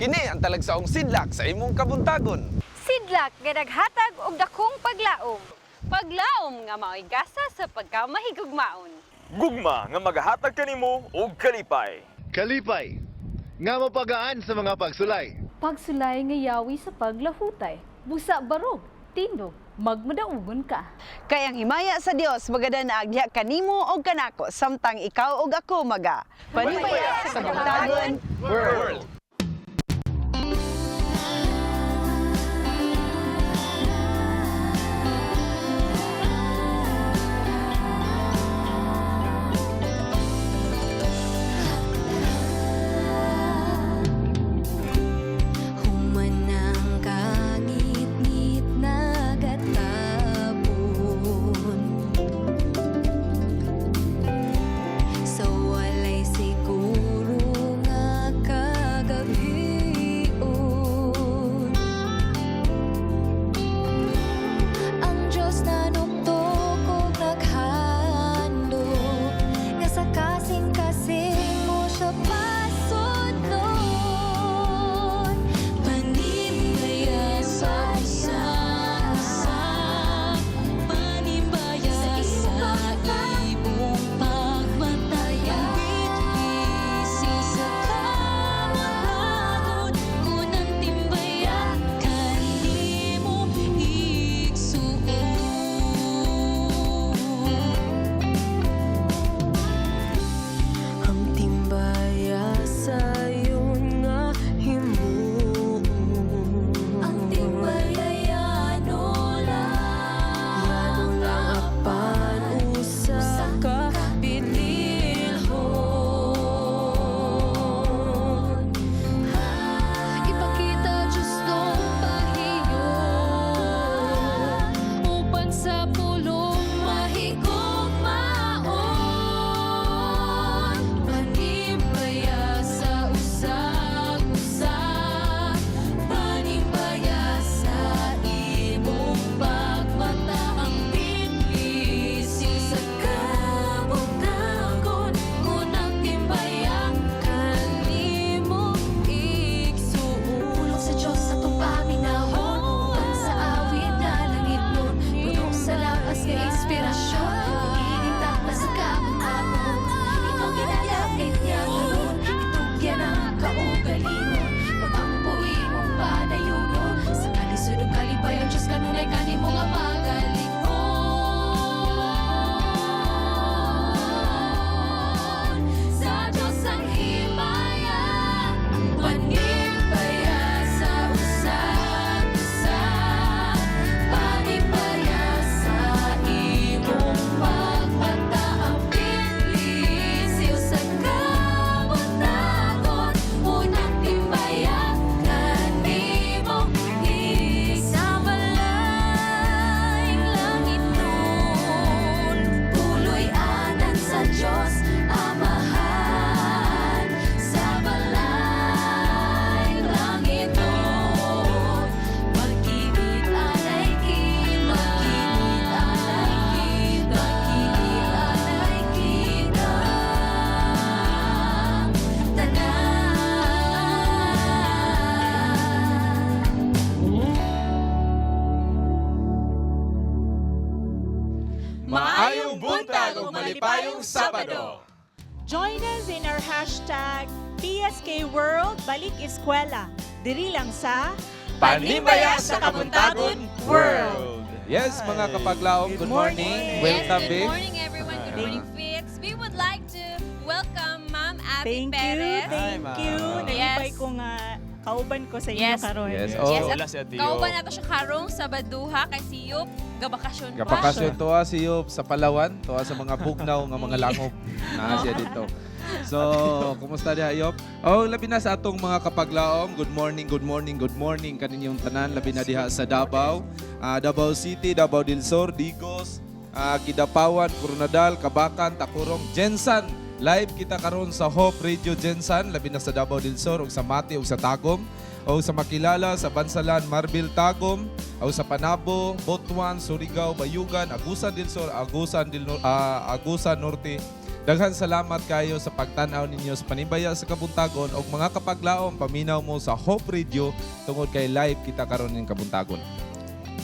Kini ang talagsaong sidlak sa imong kabuntagon. Sidlak nga naghatag og dakong paglaom. Paglaom nga mao'y gasa sa pagkamahigugmaon. Gugma nga magahatag kanimo og kalipay. Kalipay, nga mapagaan sa mga pagsulay. Pagsulay nga yawi sa paglahutay, busa barog, tindog, magmadaugon ka. Kay ang himaya sa Dios magadanaag diha kanimo og kanako samtang ikaw og ako maga. Panimbaya sa kabuntagon. World. Humanang kangitngit nagatapon sa walay siguro nga kagabion. Ang Diyos nanuktok og naghando nga sa kasing-kasing mo siya pasudlon. Panimbaya sa isa, panimbaya sa imong pagmataya. Bitbisi sa kamatagon, unang timbaya kanimo igsuon. Ang timbaya sayon nga himuon. Ang timbaya yano lang, yano lang apan usa ka bililhon. Ipakita Diyos nung pahiyon upan sa pulong mahigugmaon. Panimbaya sa usag-usa, panimbaya sa imong pagmata. Ang bitbisi sa kabuntagon, unang timbaya kanimo igsuon. Pulong sa Diyos sa atong paminawon, uban sa awit nga langit nun, puno sa lakas nga inspirasyon, igigintak sa kabuntagon. Ikaw ginalapit niya karon, itugyan ang kaugalingon, pag-ampo imong padayunon, sa kalisod ug kalipayon Diyos kanunay kanimo nga magalikon. Sa Diyos ang himaya, panimbaya sa usag-usa, panimbaya sa imong pagmata. Ang bitbisi sa kabuntagon, unang timbaya kanimo sa balayng langit nun. Puloy-anan sa Diyos Amahan, sa balayng langit nun. Magkikita-nay kita, magkikita-nay kita, magkikita-nay kita tanan. Maayong buntag ug malipayong Sabado. Join us in our #PSKWorldBalikEskwela. Diri lang sa Panimbaya sa Kabuntagon World. Yes, mga kapaglaom, good morning. Welcome, Yes, good babe. morning, everyone. Good morning, Fitz. We would like to welcome Ma'am Abby Thank you, Perez. thank you. Nalipay ko nga kauban ko sa inyo karon. Yes. Yes, Oh. at Wala si Ate Yop. kauban nato siya karong Sabaduha kay si Yup gabakasyon pa. Gapakasyon tuwa si Yob sa Palawan, tuwa sa mga bugnaw nga mga langob na siya dito. So, kumusta diha, Yob? Oh, labi na sa atong mga kapaglaom. Good morning, good morning, good morning kaninyong tanan labi na diha sa Davao, Davao City, Davao del Sur, Digos, Kidapawan, Coronadal, Kabakan, Takurong, Jensan. Live kita karon sa Hope Radio Jensan, labi na sa Davao del Sur ug sa Mati ug sa Tagum o sa Makilala, sa Bansalan, Marbil, Tagum, o sa Panabo, Butuan, Surigao, Bayugan, Agusan del Sur, Agusan Norte, Daghan salamat kayo sa pagtan-aw ninyo sa Panibaya sa Kabuntagon og mga kapaglaom, paminaw mo sa Hope Radio tungod kay live kita karon ning kabuntagon.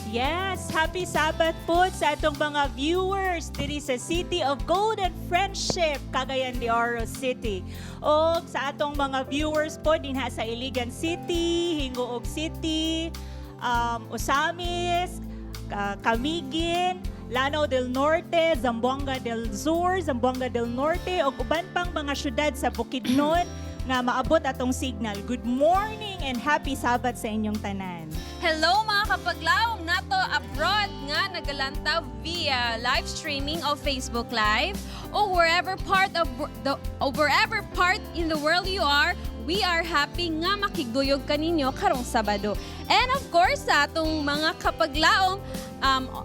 Yes, happy Sabbath po sa atong mga viewers diri sa City of Golden Friendship, Cagayan de Oro City. O sa atong mga viewers po dinha sa Iligan City, Gingoog City, Ozamiz, Camiguin, Lanao del Norte, Zamboanga del Sur, Zamboanga del Norte ug uban pang mga syudad sa Bukidnon nga maabot atong signal. Good morning and happy Sabbath sa inyong tanan. Hello, mga kapaglaom nato abroad nga nagalantaw via live streaming of Facebook Live o wherever part in the world you are, we are happy nga makigduyog kaninyo karong Sabado. And of course, sa atong mga kapaglaom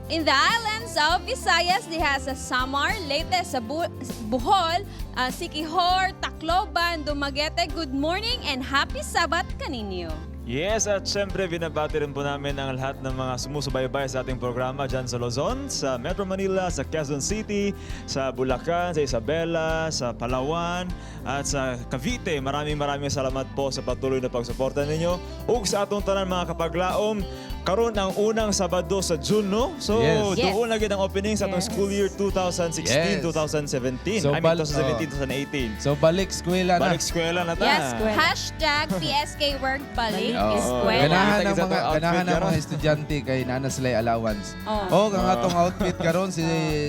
in the islands of Visayas, diha sa Samar, Leyte, sa Bohol, Siquijor, Tacloban, Dumaguete, good morning and happy Sabbath kaninyo. Yes, at syempre binabati rin po namin ang lahat ng mga sumusubaybay sa ating programa dyan sa Luzon, sa Metro Manila, sa Quezon City, sa Bulacan, sa Isabela, sa Palawan, at sa Cavite. Maraming maraming salamat po sa patuloy na pagsuporta ninyo. Ug sa atong tanan, mga kapaglaom, karon ang unang Sabado sa June, no? So, doon lagi ang opening sa atong school year 2016-2017. So, I mean, 2017-2018. So balik eskwela na. Balik eskwela na ta. Yes, #PSKWorkBalik Oo. Eskwela. Ganahan ang Kita mga sa atong ganahan outfit ang mga karon. estudyante kay naa na sila allowance. Oh. Oh, ang atong outfit karon si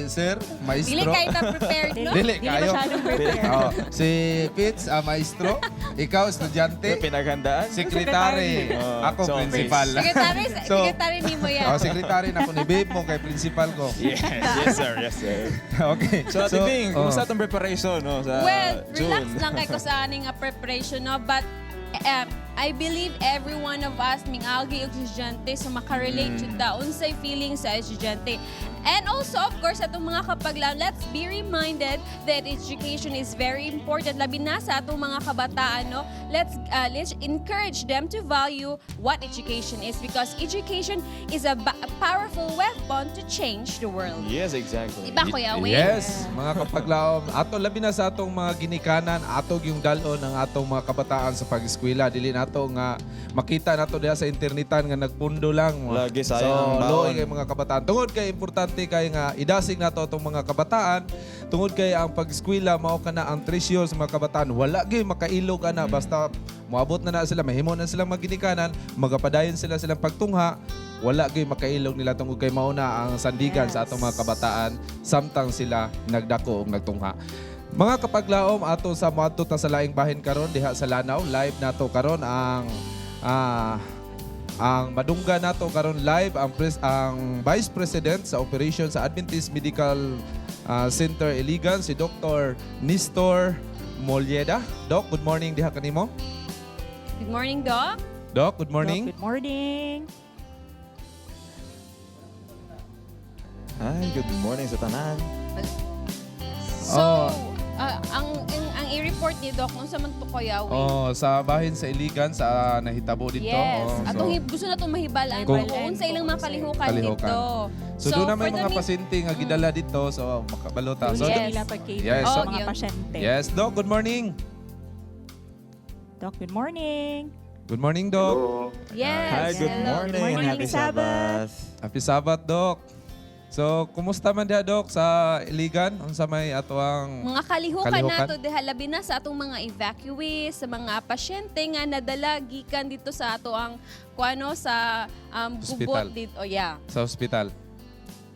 Sir Maestro. Dili kay ta prepared, no? Dili Dili kayo. masyadong prepared. Oh, si Pitts, maestro, ikaw estudyante, Pinaghandaan. secretary, Oo. ako So, principal. Secretary, So, secretary nimo yan. Oh, secretary na ako ni babe mo kay principal ko. Yes, sir. Yes, sir. Okay. So, Ate Bing, oh. kumusta itong preparation, no, sa Well, June? relax lang kay ko sa aning nga preparation, no? But I believe every one of us mingagi og estudyante, so makarelate jud ta unsay feeling sa estudyante. And also, of course, atong mga kapaglaom, let's be reminded that education is very important labi na sa atong mga kabataan, no? Let's encourage them to value what education is because education is a powerful weapon to change the world. Yes, exactly. Diba, Kuya Wayne? Yes, mga kapaglaom. Ato labi na sa atong mga ginikanan, ato yung dal-on ang atong mga kabataan sa pag-eskwela. Dili nato nga makita nato diha sa internetan nga nagpundo lang. Lagi, sayang So, ang baon. luoy kay mga kabataan. Tungod kay importante kay nga idasig nato atong mga kabataan, tungod kay ang pag-eskwela mao kana ang treasure sa mga kabataan. Wala gyud makailog ana basta moabot na na sila, mahimo na silang maginikanan, magapadayon sila silang pagtungha, wala gyud makailog nila tungod kay mao na ang sandigan sa atong mga kabataan samtang sila nagdako og nagtungha. Mga kapaglaom, ato sa moadto ta sa laing bahin karon diha sa Lanao, live nato karon ang madungga nato karon live ang Vice President sa Operation sa Adventist Medical Center Iligan, si Dr. Nestor Molleda. Doc, good morning diha kanimo. Good morning, Doc. Doc, good morning. Good morning. Hi, good morning sa tanan. So, ang i-report ni Doc unsa man to, Kuya Wayne? Oh, sa bahin sa Iligan sa nahitabo dito. Yes. Oh, so, Atong gusto na itong mahibalaan kung unsa ilang mga kalihukan Kalihukan. dito. So, doon na may for the mga pasyente nga gidala dito, so makabalota. Doon So, Yes. nila pag-cater Yes. sa Oh, mga yun. pasyente. Yes, Doc, good morning. Doc, good morning. Good morning, Doc. Yes. Hi, good Hello. morning. Good morning, Happy Sabbath. Sabbath. Happy Sabbath, Doc. So, kumusta man diha, Doc, sa Iligan? Unsa may ato ang Mga kalihukan, Kalihukan. nato diha labi na sa atong mga evacuees, sa mga pasyente nga nadala gikan dito sa ato ang kuano sa Hospital. gubot dito. Oh, yeah. Sa hospital?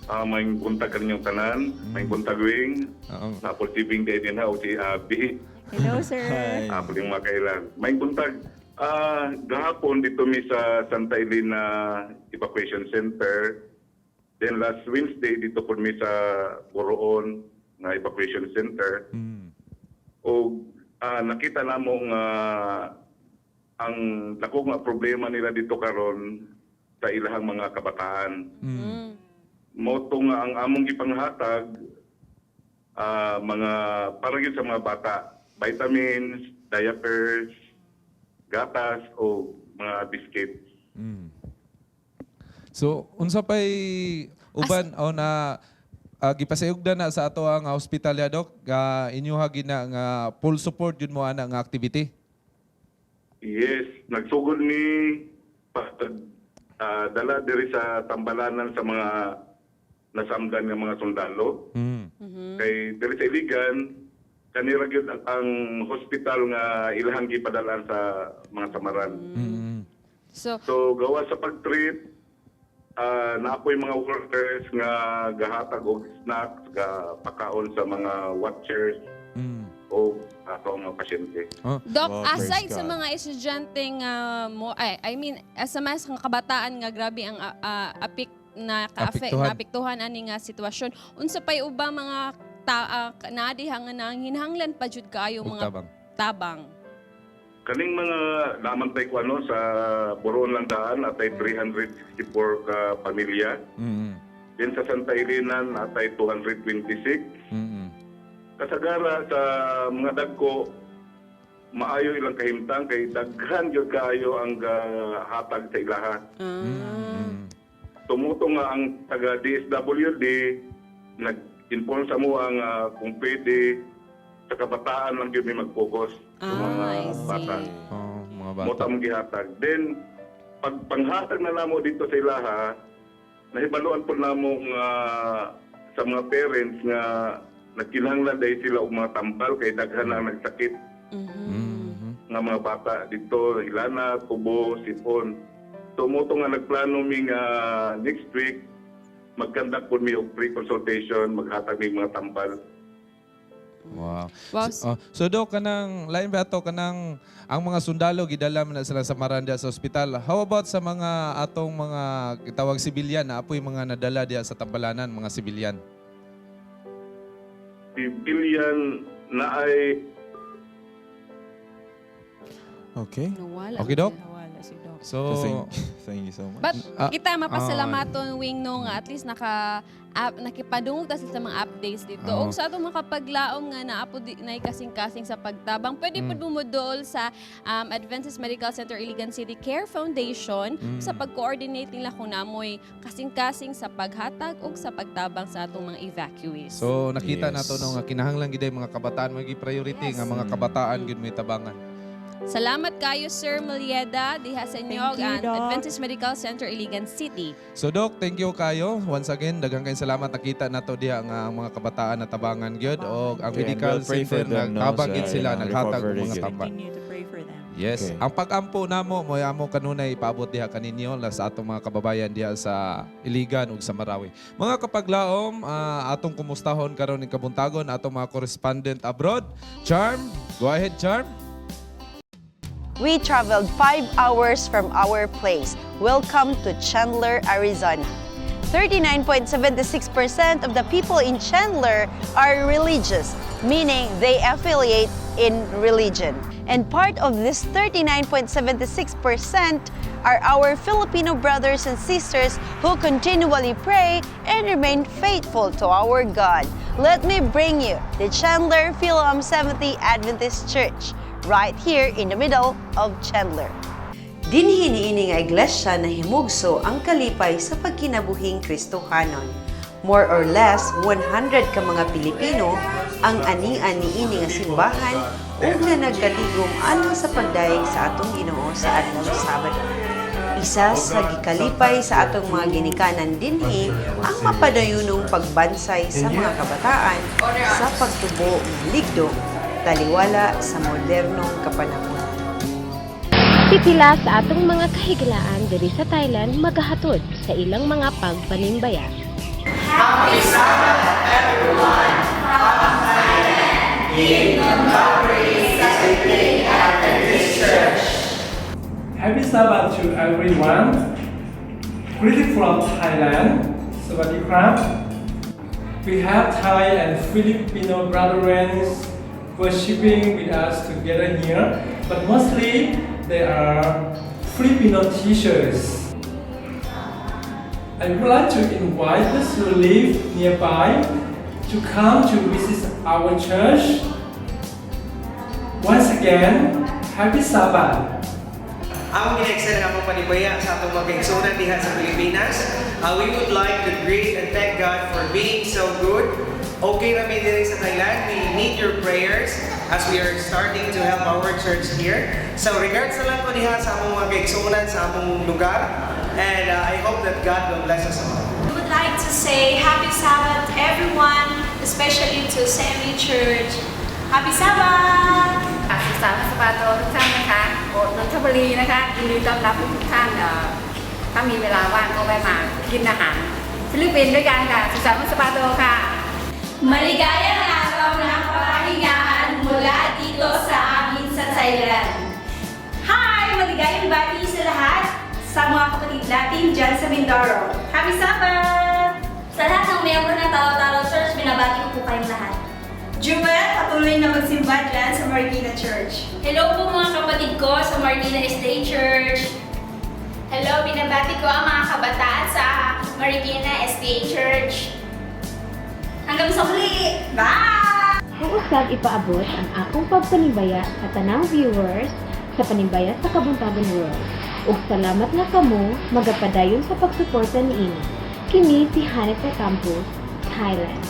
May buntag kaninyong tanan, may buntag wing, Oo. na tibing day din ha, o si Abi, Hello, sir. Hi. Apol yung mga kailan. May buntag, gahapon dito mi sa Santa Elena Evacuation Center. Then last Wednesday dito po mi sa Boroon na Evacuation Center. O nakita namo nga ang dako nga problema nila dito karon sa ilahang mga kabataan. Mao to nga ang among gipanghatag mga para gyud sa mga bata, vitamins, diapers, gatas o mga biscuits. So, unsa pay uban o na gipasayugda na sa ato ang hospital ya, Dok, inyuha gina nga full support yun mo ana nga activity. Yes, nagsugod ni pag dala diri sa Tambalanan sa mga nasamdan nga mga sundalo. Kay diri sa Iligan, kanira gyud ang hospital nga ilahang gipadalaan sa mga samaran. So gawa sa pag-treat, naa poy mga workers nga gahatag og snacks, ga pakaon sa mga watchers o ato ang mga pasyente. Doc, Wow, praise aside sa God. mga estudyante nga mo, ay, I mean, sa mas nga kabataan nga grabe ang apik na ka-affect Apektuhan. naapektuhan ani nga sitwasyon. Unsa pay ubang mga naa diha nga nanghinahanglan pa jud kaayo Ug mga tabang. tabang? Kaning mga namantay ko ano sa Buron lang daan atay 364 ka pamilya. Din sa Santa Elena atay 226. Kasagara sa mga dagko, maayo ilang kahimtang kay daghan gyud kaayo ang hatag sa ilaha. Tumuto nga ang taga DSWD nag-inform sa mo ang kung pwede sa kabataan lang gyud may mag-focus sa mga I see. bata. Oh, mga bata. Mo tamong gihatag. Then pag panghatag na namo dito sa ilaha, nahibaluan po namo nga sa mga parents nga nagkinahanglan dahil sila og mga tambal kay daghan ang nagsakit nga mga bata dito, Ilana, Tubo, Sipon. So mo to nga nagplano mi nga next week mag-conduct po mi og pre-consultation, maghatag mi mga tambal. Wow. Wow. So, oh, so Dok, kanang lain ba ato kanang ang mga sundalo gidala man na sila sa Maranda sa ospital. How about sa mga atong mga gitawag sibilyan na apoy mga nadala diha sa Tambalanan, mga sibilyan? Civilian na ay Okay. Nawala. Okay, Doc? Nawala si Doc. So, Thank you so much. But kita mapasalamaton, wing, no, nga at least nakipadungog ta sila sa mga updates dito. Oo. Og sa atong mga kapaglaom nga naa po nay kasing-kasing sa pagtabang, pwede pud mo moduol sa Adventist Medical Center Iligan City Care Foundation sa pag-coordinate nila kung namoy kasing-kasing sa paghatag ug sa pagtabang sa atong mga evacuees. So nakita nato no nga kinahanglan gid ay mga kabataan magi priority nga mga kabataan gid may tabangan. Salamat kayo, Sir Malieda, diha sa inyo Thank you, ang Doc. Adventist Medical Center Iligan City. So Doc, thank you kayo. Once again, daghang kayong salamat, nakita nato diha nga ang mga kabataan na tabangan gyud og ang Okay, and medical we'll pray for center them, no, nagtabang sa gid sila, ilang naghatag og recovery mga gyud. tambal. Continue to pray for them. Yes. Okay. Ang pag-ampo namo mo amo kanunay ipaabot diha kaninyo la sa atong mga kababayan diha sa Iligan ug sa Marawi. Mga kapaglaom, atong kumustahon karon ning kabuntagon atong mga correspondent abroad. Charm, go ahead, Charm. We traveled 5 hours from our place. Welcome to Chandler, Arizona. 39.76% of the people in Chandler are religious, meaning they affiliate in religion. And part of this 39.76% are our Filipino brothers and sisters who continually pray and remain faithful to our God. Let me bring you the Chandler Fil-Am Seventh-day Adventist Church, right here in the middle of Chandler. Dinhi niini nga iglesia na himugso ang kalipay sa pagkinabuhing Kristohanon. More or less 100 ka mga Pilipino ang ani-ani ini nga simbahan ug nga nagkatigom alang sa pagdayeg sa atong Ginoo sa adlaw Sabado. Isa sa gikalipay sa atong mga ginikanan dinhi ang mapadayunong pagbansay sa mga kabataan sa pagtubo ng ligdo taliwala sa modernong kapanahon. Pipila sa atong mga kahigalaan diri sa Thailand magahatod sa ilang mga pagpanimbaya. Happy Sabbath, everyone! In Calvary Seventh-day Adventist Church. Happy Sabbath to everyone. Greeting from Thailand. สวัสดีครับ We have Thai and Filipino brethren worshiping with us together here, but mostly they are Filipino teachers. I would like to invite those who live nearby to come to visit our church. Once again, Happy Sabbath. Ang gina-extend ang among panimbaya sa atong mga kaigsuonan diha sa Pilipinas. We would like to greet and thank God for being so good. Okay ra mi diri sa Thailand. We need your prayers as we are starting to help our church here. So regards na lang ko diha sa among mga kaigsuonan sa among lugar. And I hope that God will bless us all. We would like to say Happy Sabbath to everyone, especially to Semi Church. Happy Sabbath! ค่ะสุขสันต์วันสะบาโตทุกท่านนะคะโบสถ์นนทบุรีนะคะยินดีต้อนรับทุกๆท่านเอ่อถ้ามีเวลาว่างก็แวะมากินอาหารฟิลิปปินส์ด้วยกันค่ะสุขสันต์วันสะบาโตค่ะ Maligayang araw ng kapahingahan mula dito sa amin sa Thailand. Hi! Maligayang bati sa lahat sa mga kapatid natin dyan sa Mindoro. Happy Sabbath! Sa lahat ng miyembro ng Talo-Talo Church, binabati ko po kayong lahat. Jewel, patuloy na magsimba dyan sa Marikina Church. Hello po mga kapatid ko sa Marikina SDA Church. Hello, binabati ko ang mga kabataan sa Marikina SDA Church. Hanggang sa muli! Bye! Kung usab ipaabot ang akong pagpanimbaya sa tanang viewers sa panimbaya sa Kabuntagon World. Ug salamat nga kamo magapadayon sa pagsuporta niini. Kini si Hanet Campos, Thailand.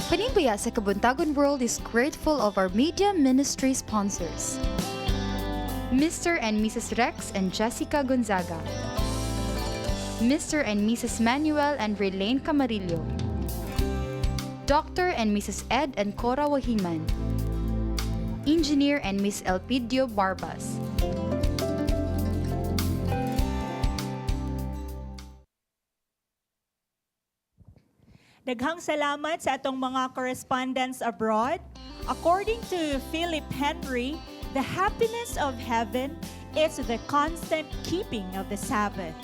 Panimbaya sa Kabuntagon World is grateful of our media ministry sponsors. Mr. and Mrs. Rex and Jessica Gonzaga. Mr. and Mrs. Manuel and Relaine Camarillo. Dr. and Mrs. Ed and Cora Wahiman. Engineer and Miss Elpidio Barbas. Daghang salamat sa atong mga correspondents abroad. According to Philip Henry, the happiness of heaven is the constant keeping of the Sabbath.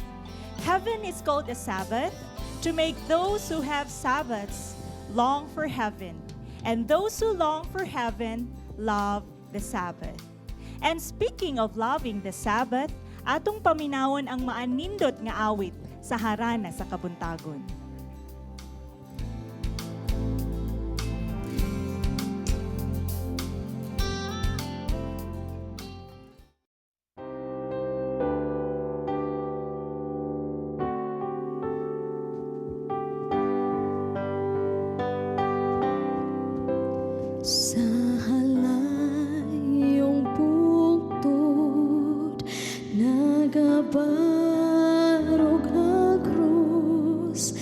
Heaven is called a Sabbath to make those who have Sabbaths long for heaven, and those who long for heaven love the Sabbath. And speaking of loving the Sabbath, atong paminawon ang maanindot nga awit sa harana sa kabuntagon. Sa halayong bugtod, nagabarog ang krus.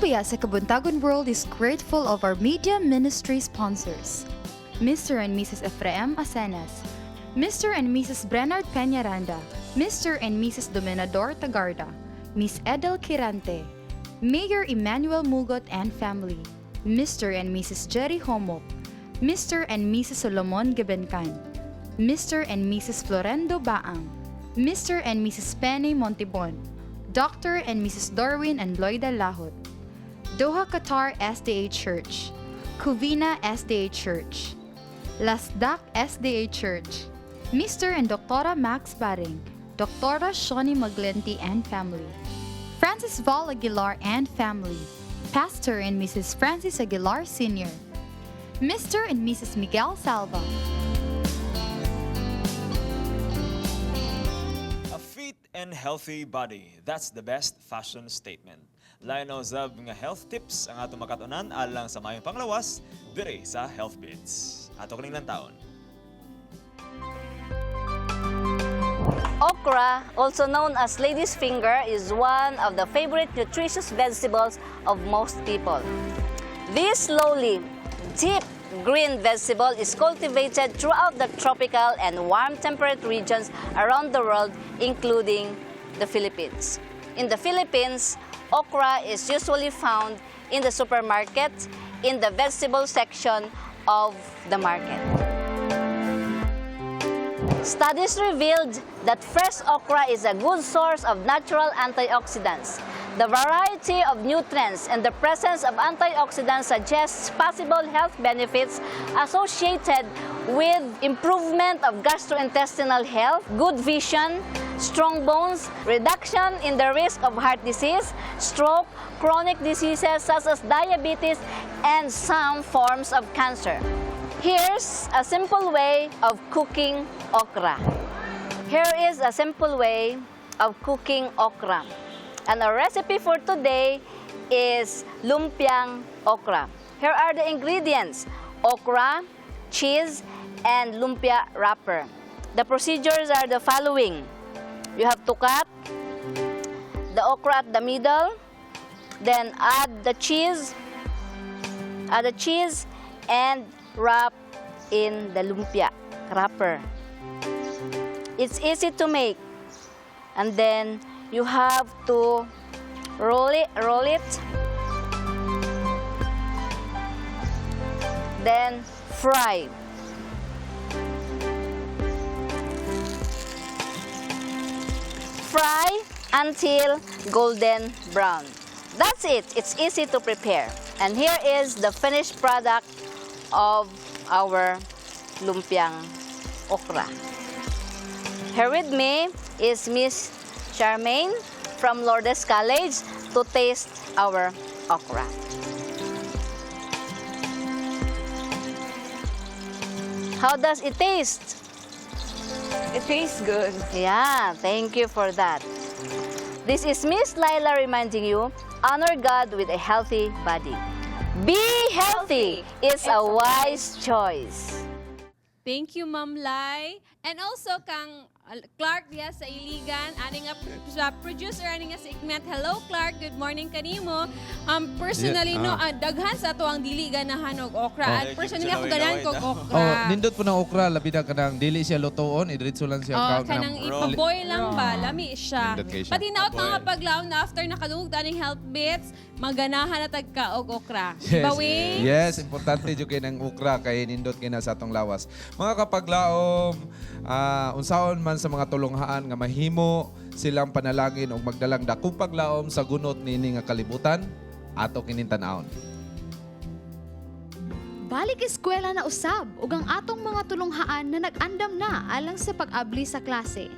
Panimbaya sa Kabuntagon World is grateful of our media ministry sponsors: Mr. and Mrs. Ephraim Asenas, Mr. and Mrs. Bernard Peñaranda, Mr. and Mrs. Dominador Tagarda, Miss Edel Quirante, Mayor Emmanuel Mugot and family, Mr. and Mrs. Jerry Homok, Mr. and Mrs. Solomon Gebencan, Mr. and Mrs. Florendo Baang, Mr. and Mrs. Penny Montibon, Dr. and Mrs. Darwin and Loida Lahot, Doha Qatar SDA Church, Covina SDA Church, Lasdak SDA Church, Mr. and Dr. Max Baring, Dr. Shawnee Maglenti and family, Francis Val Aguilar and family, Pastor and Mrs. Francis Aguilar Sr., Mr. and Mrs. Miguel Salva. A fit and healthy body. That's the best fashion statement. Lain usab nga health tips ang atong makatunan alang sa maayong panglawas diri sa Health Bits. Ato kining lantawon. Okra, also known as lady's finger, is one of the favorite nutritious vegetables of most people. This slowly deep green vegetable is cultivated throughout the tropical and warm temperate regions around the world, including the Philippines. In the Philippines, okra is usually found in the supermarket, in the vegetable section of the market. Studies revealed that fresh okra is a good source of natural antioxidants. The variety of nutrients and the presence of antioxidants suggests possible health benefits associated with improvement of gastrointestinal health, good vision, strong bones, reduction in the risk of heart disease, stroke, chronic diseases such as diabetes, and some forms of cancer. Here's a simple way of cooking okra. Here is a simple way of cooking okra. And our recipe for today is lumpiang okra. Here are the ingredients: okra, cheese, and lumpia wrapper. The procedures are the following. You have to cut the okra at the middle, then add the cheese, and wrap in the lumpia wrapper. It's easy to make. And then you have to roll it, roll it. Then fry. Fry until golden brown. That's it. It's easy to prepare. And here is the finished product of our lumpiang okra. Here with me is Miss Charmaine from Lourdes College to taste our okra. How does it taste? It tastes good. Yeah, thank you for that. This is Miss Laila reminding you, honor God with a healthy body. Be healthy is a wise choice. Thank you, Ma'am Lai. And also kang Clark diha sa Iligan, ani nga sa producer ani nga segment. Hello, Clark, good morning kanimo. Personally no, daghan sa ato ang dili ganahan og okra. Oh. At personally ako ganahan kog okra. Oh, nindot po ng okra, labi na kanang dili siya lutoon, idiretso lang siya Oh, kaon kanang ipaboil lang ba, lami siya. Nindot kay siya. Pati naot mga paglaom na after nakadungog ta ning health bits, maganahan na tag ka og okra. Yes. Diba, Wings? Yes, importante jud kay ng okra kay nindot kay na sa atong lawas. Mga kapaglaom, unsaon man sa mga tulunghaan nga mahimo silang panalangin og magdalang dakong paglaom sa gunot niini nga kalibutan, ato kining tan-awon. Balik eskwela na usab ug ang atong mga tulunghaan na nag-andam na alang sa pag-abli sa klase.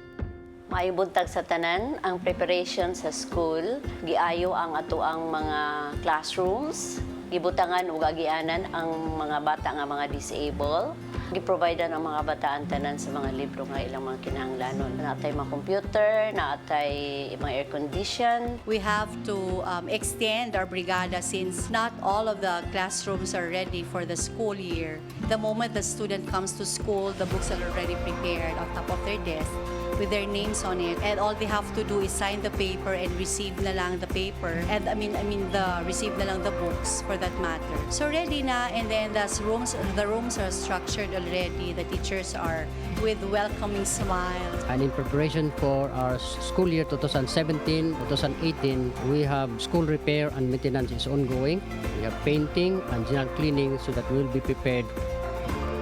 Maayong buntag sa tanan, ang preparation sa school, giayo ang atoang mga classrooms, gibutangan ug agianan ang mga bata nga mga disabled, giprovidean ang mga bataan tanan sa mga libro nga ilang mga kinahanglanon. Naatay mga computer, naatay mga air condition. We have to extend our brigada since not all of the classrooms are ready for the school year. The moment the student comes to school, the books are already prepared on top of their desk. with their names on it. And all they have to do is sign the paper and receive na lang the paper. And I mean the receive na lang the books for that matter. So ready na, and then the rooms are structured already. The teachers are with welcoming smiles. And in preparation for our school year 2017-2018, we have school repair and maintenance is ongoing. We have painting and general cleaning so that we will be prepared.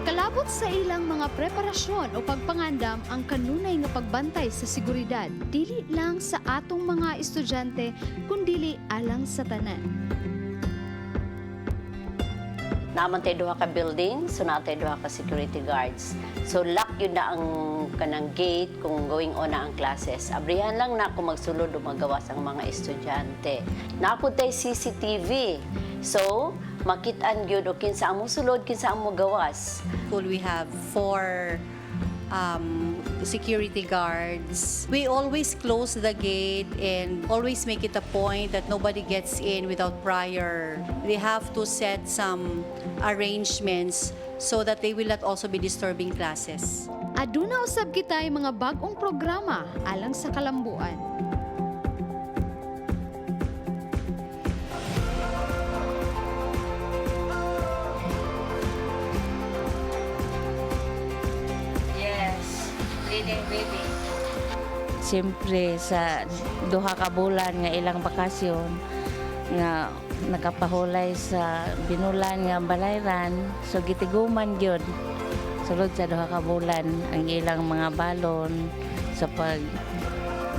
Kalabot sa ilang mga preparasyon o pagpangandam ang kanunay nga pagbantay sa seguridad, dili lang sa atong mga estudyante, kundili alang sa tanan. Naa man tay duha ka building, so naa tay duha ka security guards. So lock gyud na ang kanang gate kung going on na ang classes. Abrihan lang na kung magsulod o magawas ang mga estudyante. Naa pud tay CCTV. So makitaan gyud og kinsa ang mosulod, kinsa ang mogawas. School, we have four security guards. We always close the gate and always make it a point that nobody gets in without prior. They have to set some arrangements so that they will not also be disturbing classes. Aduna usab kitay mga bag-ong programa alang sa kalambuan. Yes, leading baby. Siyempre sa duha ka bulan nga ilang bakasyon nga nakapahulay sa binulan nga balayran, so gitiguman gyud sulod sa duha ka bulan ang ilang mga balon sa pag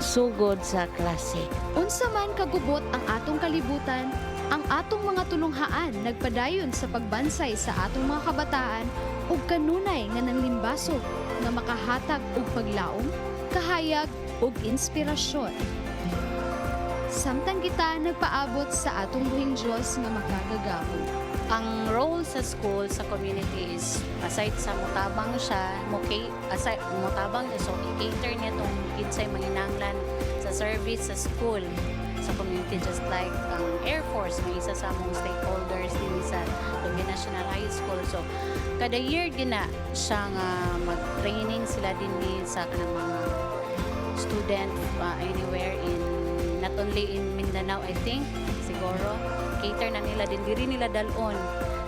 sugod sa klase. Unsa man kagubot ang atong kalibutan, ang atong mga tulunghaan nagpadayon sa pagbansay sa atong mga kabataan ug kanunay nga nanglimbasog nga makahatag og paglaom, kahayag ug inspirasyon. Samtang kita nagpaabot sa atong buhing Dios nga makagagahom. Ang role sa school, sa community is aside sa mutabang siya, mo aside mutabang, so i-cater niya tong kinsay manginanglan sa service sa school sa community, just like ang Air Force, may isa sa among stakeholders din sa Lumbia National High School. So kada year din na siya nga mag-training sila din ni sa kanang mga student anywhere in, not only in Mindanao, I think siguro cater na nila din diri, nila dalon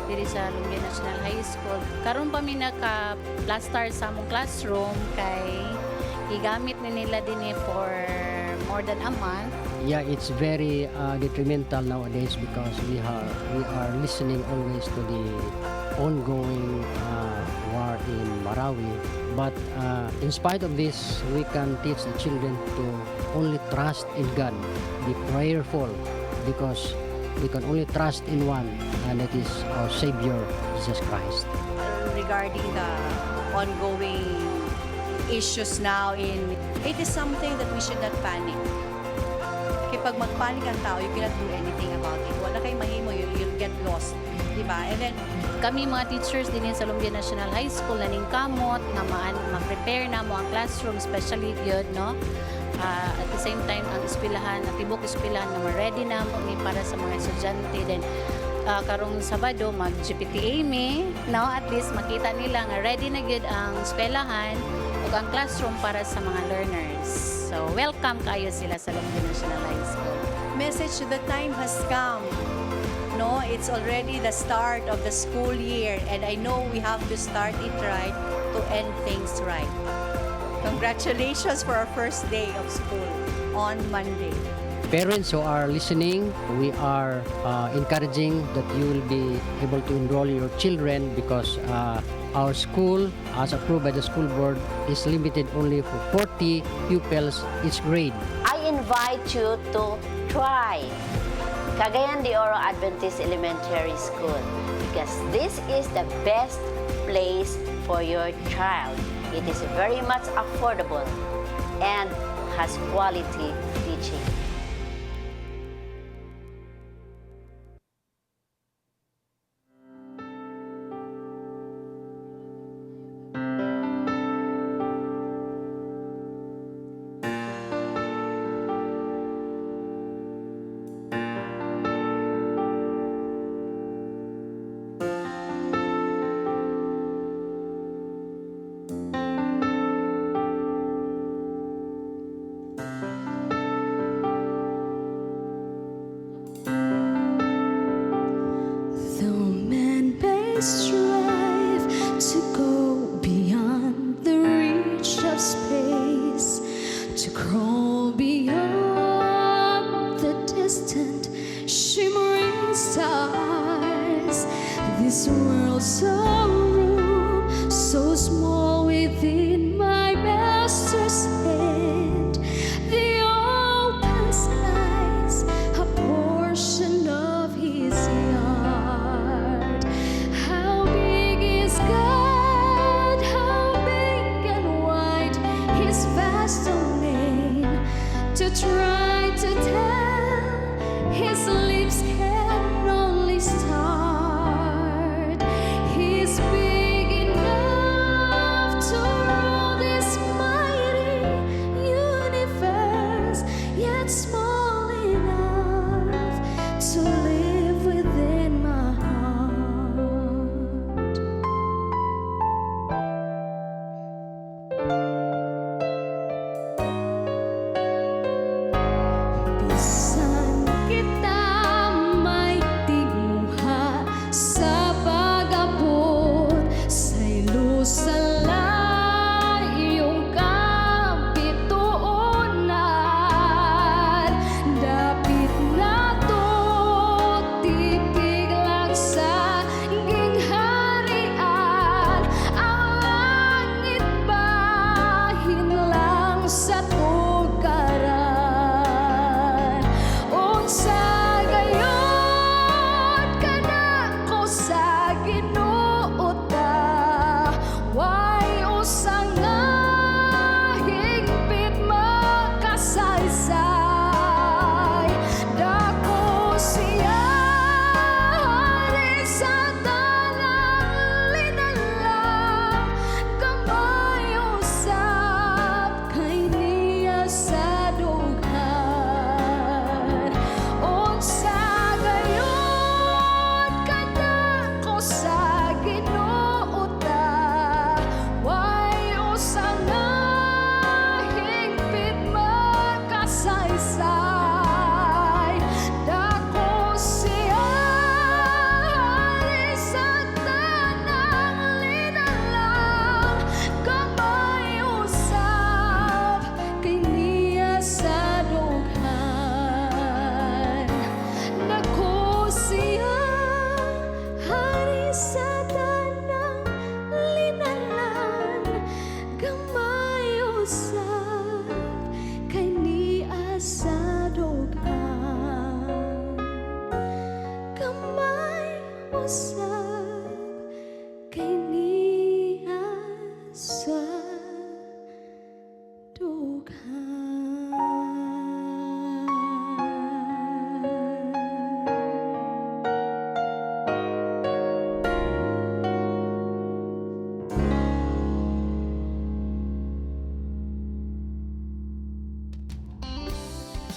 diri sa Lumbia National High School. Karon pa mi naka plaster sa among classroom kay gigamit ni nila dinhi for more than a month. Yeah, it's very detrimental nowadays because we are listening always to the ongoing war in Marawi. But in spite of this, we can teach the children to only trust in God, be prayerful, because we can only trust in one, and that is our Savior, Jesus Christ. Regarding the ongoing issues now in it is something that we should not panic. Kaya pag magpanic ang tao, you cannot do anything about it. Wala kay mahimo, you'll get lost. Di ba? And then, kami mga teachers din sa Lumbia National High School naningkamot nga maan ma-prepare na mo ang classroom, especially gyud, no. At the same time, ang eskwelahan, ang tibok eskwelahan nga ma-ready na mo ni para sa mga estudyante. Then karong Sabado mag GPTA mi, no, at least makita nila nga ready na gyud ang eskwelahan ug ang classroom para sa mga learners. So welcome kayo sila sa Lumbia National High School. Message, the time has come. No, it's already the start of the school year, and I know we have to start it right to end things right. Congratulations for our first day of school on Monday. Parents who are listening, we are encouraging that you will be able to enroll your children because our school, as approved by the school board, is limited only for 40 pupils each grade. I invite you to try Cagayan de Oro Adventist Elementary School because this is the best place for your child. It is very much affordable and has quality teaching.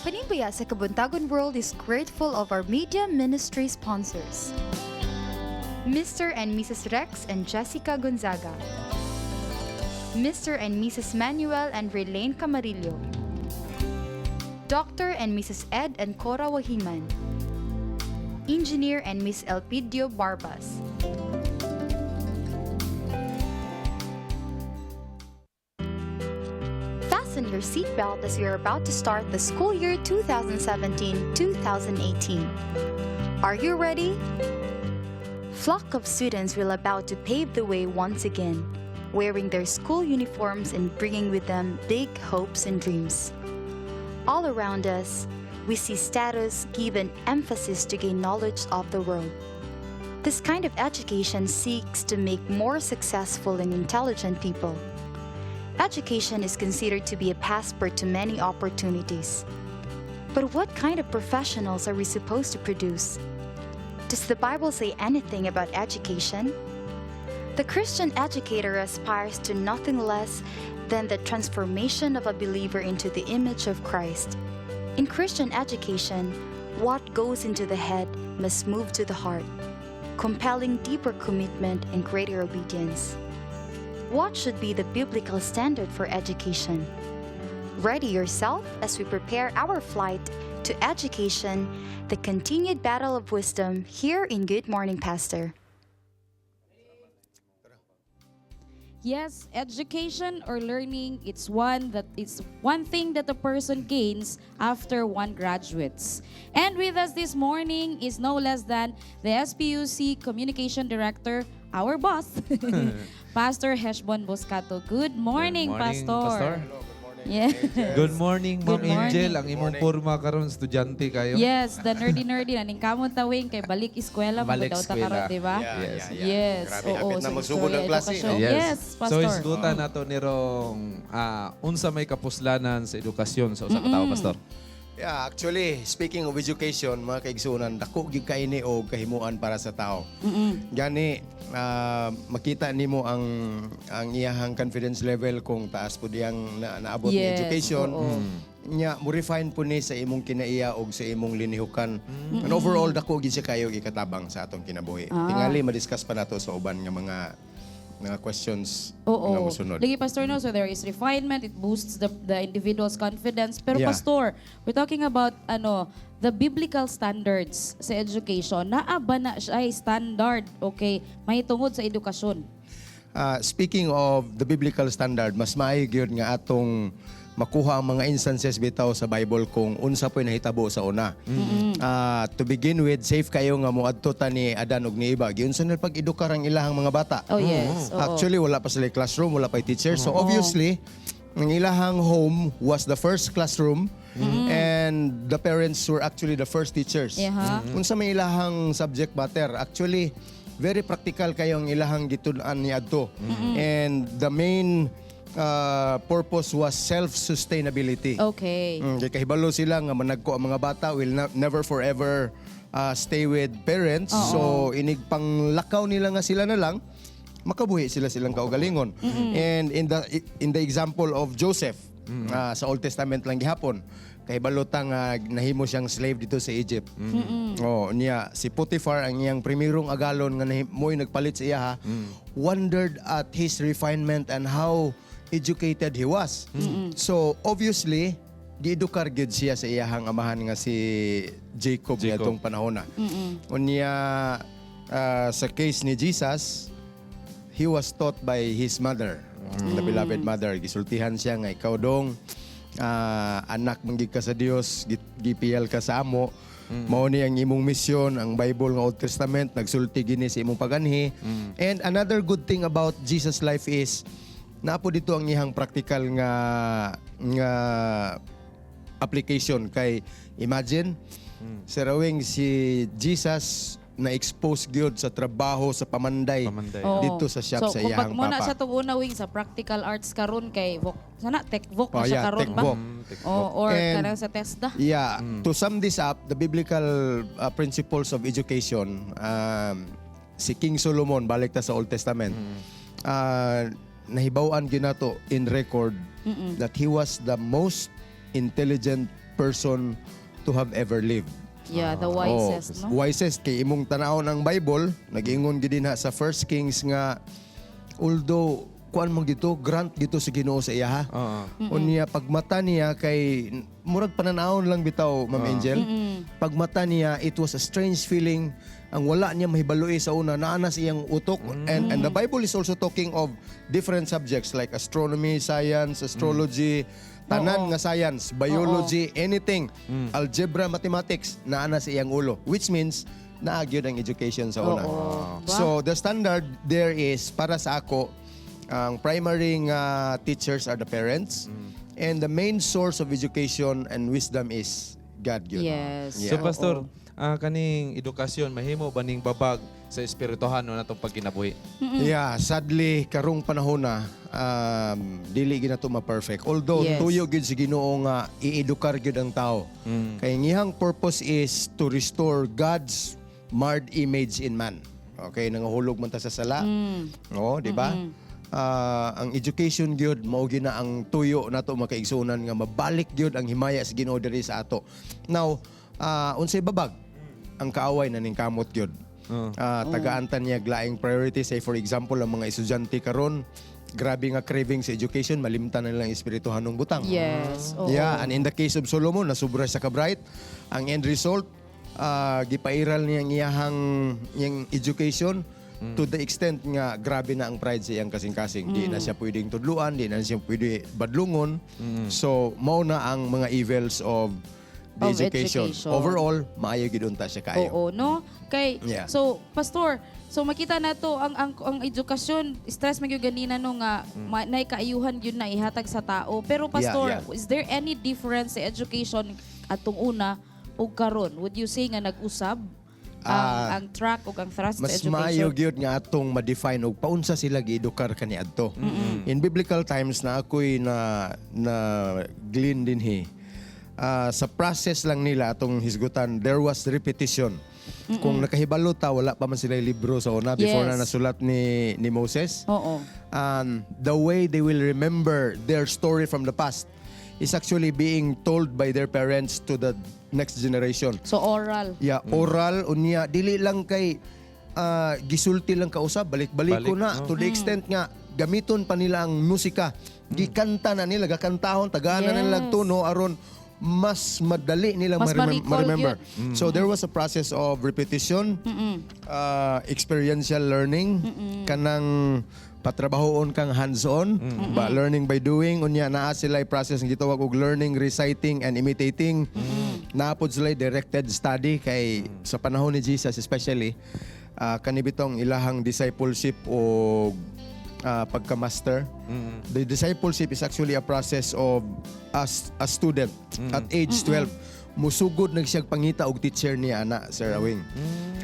Panimbaya sa Kabuntagon World is grateful of our media ministry sponsors: Mr. and Mrs. Rex and Jessica Gonzaga, Mr. and Mrs. Manuel and Relaine Camarillo, Dr. and Mrs. Ed and Cora Wahiman, Engineer and Miss Elpidio Barbas. Fasten your seatbelt as we are about to start the school year 2017-2018. Are you ready? Flock of students will about to pave the way once again, wearing their school uniforms and bringing with them big hopes and dreams. All around us, we see status given emphasis to gain knowledge of the world. This kind of education seeks to make more successful and intelligent people. Education is considered to be a passport to many opportunities. But what kind of professionals are we supposed to produce? Does the Bible say anything about education? The Christian educator aspires to nothing less than the transformation of a believer into the image of Christ. In Christian education, what goes into the head must move to the heart, compelling deeper commitment and greater obedience. What should be the biblical standard for education? Ready yourself as we prepare our flight to education, the continued battle of wisdom here in Good Morning Pastor. Yes, education or learning, it's one thing that a person gains after one graduates. And with us this morning is no less than the SPUC Communication Director, our boss, Pastor Heshbon Boscato. Good morning, Good morning, Pastor. Pastor. Yeah. Good morning, Ma'am Good morning. Angel. Ang imong porma karon, estudyante kayo. Yes, the nerdy nerdy na ning kamon tawing kay balik eskwela mo Balik daw ta karon, eskwela. di ba? Yes. Yes. Grabe, Oo, hapit na so magsugod ang istorya, klase, no? edukasyon. Yes, Pastor. So hisgutan nato nirong unsa may kapuslanan sa edukasyon sa usa ka tawo, Pastor. Yeah, actually, speaking of education, mga kaigsunan, dako gyud kay ni og kahimuan para sa tao. Gani makita nimo ang iyahang confidence level kung taas pud iyang naabot ni education. Nya mo refine po ni sa imong kinaiya og sa imong linihukan. And overall, dako gyud siya kayo ikatabang sa atong kinabuhi. Tingali madiscuss pa nato sa uban nga mga questions nga mosunod. Lagi, Pastor, no, so there is refinement, it boosts the individual's confidence. Pero Pastor, we're talking about ano, the biblical standards sa education. Naa ba na siya ay standard, okay, may tungod sa edukasyon? Speaking of the biblical standard, mas maayo gyud nga atong makuha ang mga instances bitaw sa Bible kung unsa po'y nahitabo sa una. To begin with, safe kayo nga moadto ta ni Adan ug ni Eva. Giunsa nila pag-edukar ang ilahang mga bata? Oh, yes. Oo. Actually, wala pa sila classroom, wala pa teacher. So obviously, ang ilahang home was the first classroom and the parents were actually the first teachers. Unsa may ilahang subject matter? Actually, very practical kayo ang ilahang gitun-an ni adto. And the main purpose was self-sustainability. Kay kahibalo sila nga managko ang mga bata will never forever stay with parents. So inig panglakaw nila nga sila na lang makabuhi sila silang kaugalingon. And in the example of Joseph sa Old Testament lang gihapon, kahibalo ta nga nahimo siyang slave dito sa Egypt. Oh, niya si Potiphar, ang iyang primerong agalon nga mo'y nagpalit sa iya ha, wondered at his refinement and how educated he was. So obviously, giedukar gyud siya sa iyahang amahan nga si Jacob, Jacob. niadtong panahon na. Unya sa case ni Jesus, he was taught by his mother, the beloved mother. Gisultihan siya nga ikaw dong anak man gyud ka sa Dios, gipiyal ka sa amo. Mao ni ang imong misyon, ang Bible nga Old Testament nagsulti gini sa imong paganhi. And another good thing about Jesus' life is naa po dito ang iyang practical nga application kay imagine, Sir Awing, si Jesus na expose gyud sa trabaho sa pamanday, Pamanday. Dito sa shop So, sa kung iyahang pag muna papa. sa itong una wing sa practical arts karon kay voc sana tech voc Oh, na siya karon tech ba? voc. Oh, or And- kanang sa TESDA. Yeah, to sum this up, the biblical principles of education, si King Solomon, balik ta sa Old Testament, nahibaw-an ginato in record that he was the most intelligent person to have ever lived. Yeah, the wisest, Oh, no? Wisest kay imong tanawon ang Bible, nag-ingon gid dinha sa First Kings nga although kuan mo dito, grant dito sa Ginoo sa iya ha. Unya pagmata niya kay murag pananawon lang bitaw, Ma'am Angel. Pagmata niya, it was a strange feeling ang wala niya mahibaloi sa una, naa na sa iyang utok, and the Bible is also talking of different subjects like astronomy, science, astrology, tanan nga science, biology, anything, algebra, mathematics, naa na sa iyang ulo, which means naa gyud ang education sa una. So the standard there is, para sa ako, ang primary nga teachers are the parents and the main source of education and wisdom is God gyud. So Pastor, kaning edukasyon mahimo ba ning babag sa espirituhanon natong pagkinabuhi? Yeah, sadly karong panahon na dili gyud nato ma-perfect. Although tuyo gyud si Ginoo nga iedukar gyud ang tao. Kay ang iyang purpose is to restore God's marred image in man. Okay, nangahulog man ta sa sala. Oo, di ba? Ang education gyud mao gyud na ang tuyo nato, makaigsuonan, nga mabalik gyud ang himaya sa Ginoo diri sa ato. Now, unsay babag? Ang kaaway na ning kamot gyud. Tagaan ta niya laing priority. Say for example, ang mga estudyante karon, grabe nga craving sa education, malimtan na nilang espirituhanong butang. Yeah, and in the case of Solomon, nasubra sa ka-bright. Ang end result, gipairal niya ang iyahang iyang education to the extent nga grabe na ang pride sa iyang kasing-kasing. Di na siya pwedeng tudluan, di na siya pwede badlungon. So, mao na ang mga evils of the Of education. education. Overall, maayo gid unta siya kaayo. Oo, no? Kay so Pastor, so makita na to ang edukasyon, stress man gyud ganina, no, nga nay kaayuhan gyud na ihatag sa tao. Pero Pastor, is there any difference sa education atong una ug karon? Would you say nga nag-usab ang ang track ug ang thrust sa Mas education? maayo gyud nga atong ma-define og paunsa sila giedukar kaniadto. In biblical times na ako'y na na glean dinhi. Sa process lang nila atong hisgutan, there was repetition. Kung nakahibalo ta, wala pa man sila libro sa una before na nasulat ni Moses. The way they will remember their story from the past is actually being told by their parents to the next generation. So oral. Yeah, oral unya dili lang kay gisulti lang kausab, balik-balik ko Balik, na no? to the extent nga gamiton pa nila ang musika. Gikanta na nila, gakantahon, tagaan na nila tono aron mas madali nila Mas ma-recall ma-remember. yun. So there was a process of repetition, experiential learning, kanang patrabahoon kang hands-on, ba, learning by doing. Unya naa sila process nga gitawag og learning, reciting and imitating. Naa pod sila directed study kay sa panahon ni Jesus especially, kani bitong ilahang discipleship o pagka-master. The discipleship is actually a process of as a student at age 12 musugod nag siyang pangita og teacher niya ana, Sir Awing.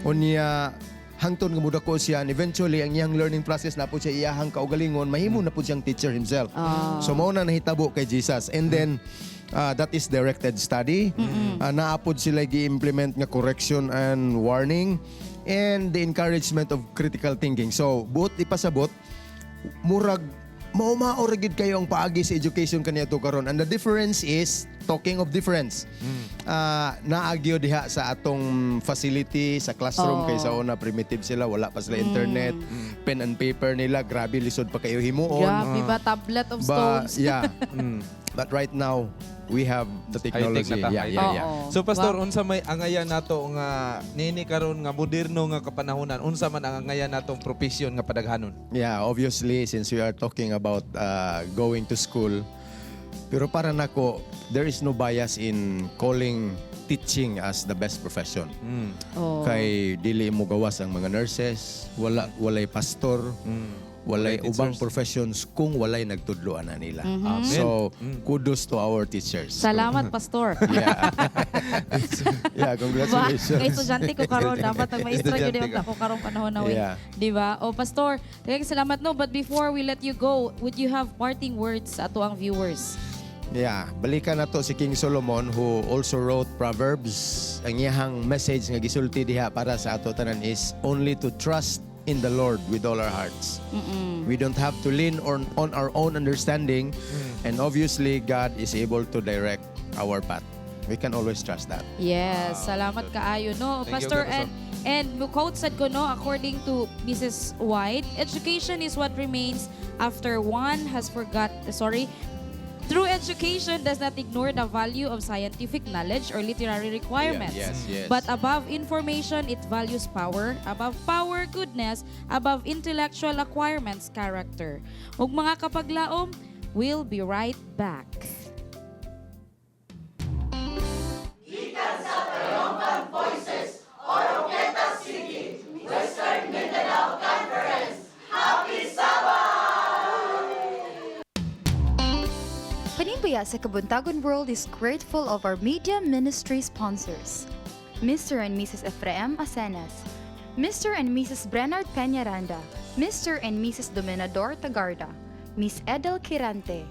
Unya hangtod nga mudako siya and eventually ang iyang learning process na po siya iyahang kaugalingon, mahimo na po siyang teacher himself. So mao na nahitabo kay Jesus. And then that is directed study. Naa pod sila gi-implement nga correction and warning and the encouragement of critical thinking. So buot ipasabot, murag mao-mao ra gid kayo ang paagi sa education kaniadto karon. And the difference is, talking of difference, naa gyud diha sa atong facility sa classroom kay sa una primitive sila, wala pa sila internet, pen and paper nila, grabe lisod pa kayo himuon. Grabe ba, tablet of But stones. yeah. But right now we have the High-tech technology. na ta. Yeah. Oo. So Pastor, unsa may angayan nato nga nini karon nga moderno nga kapanahonan, unsa man ang angayan natong profesyon nga padaghanon? Yeah, obviously since we are talking about going to school, pero para nako, there is no bias in calling teaching as the best profession. Kay dili mo gawas ang mga nurses, wala walay pastor, walay Walay ubang teachers. professions kung walay nagtudloan na nila. Amen. So, kudos to our teachers. Salamat, Pastor. Yeah, congratulations. Ba, kay estudyante ko karon, dapat ang maestra gyud Estudyante ka. ako karong panahon na, Di ba? O Pastor, daghang salamat, no, but before we let you go, would you have parting words sa ato ang viewers? Yeah, balikan na to si King Solomon who also wrote Proverbs. Ang iyahang message nga gisulti diha para sa ato tanan is only to trust in the Lord with all our hearts. We don't have to lean on our own understanding and obviously God is able to direct our path. We can always trust that. Yes, salamat kaayo, no. Thank you, Pastor, Pastor. And quote sad ko, no, according to Mrs. White, education is what remains after one has forgot, sorry, true education does not ignore the value of scientific knowledge or literary requirements. Yes. But above information, it values power. Above power, goodness. Above intellectual acquirements, character. Ug mga kapaglaom, we'll be right back. Gikan sa Triumphant Voices, Oroquieta City, Western Mindanao Conference. Happy Sabbath! Panimbaya sa Kabuntagon World is grateful of our media ministry sponsors: Mr. and Mrs. Ephraim Asenas, Mr. and Mrs. Bernard Peñaranda, Mr. and Mrs. Dominador Tagarda, Miss Edel Quirante,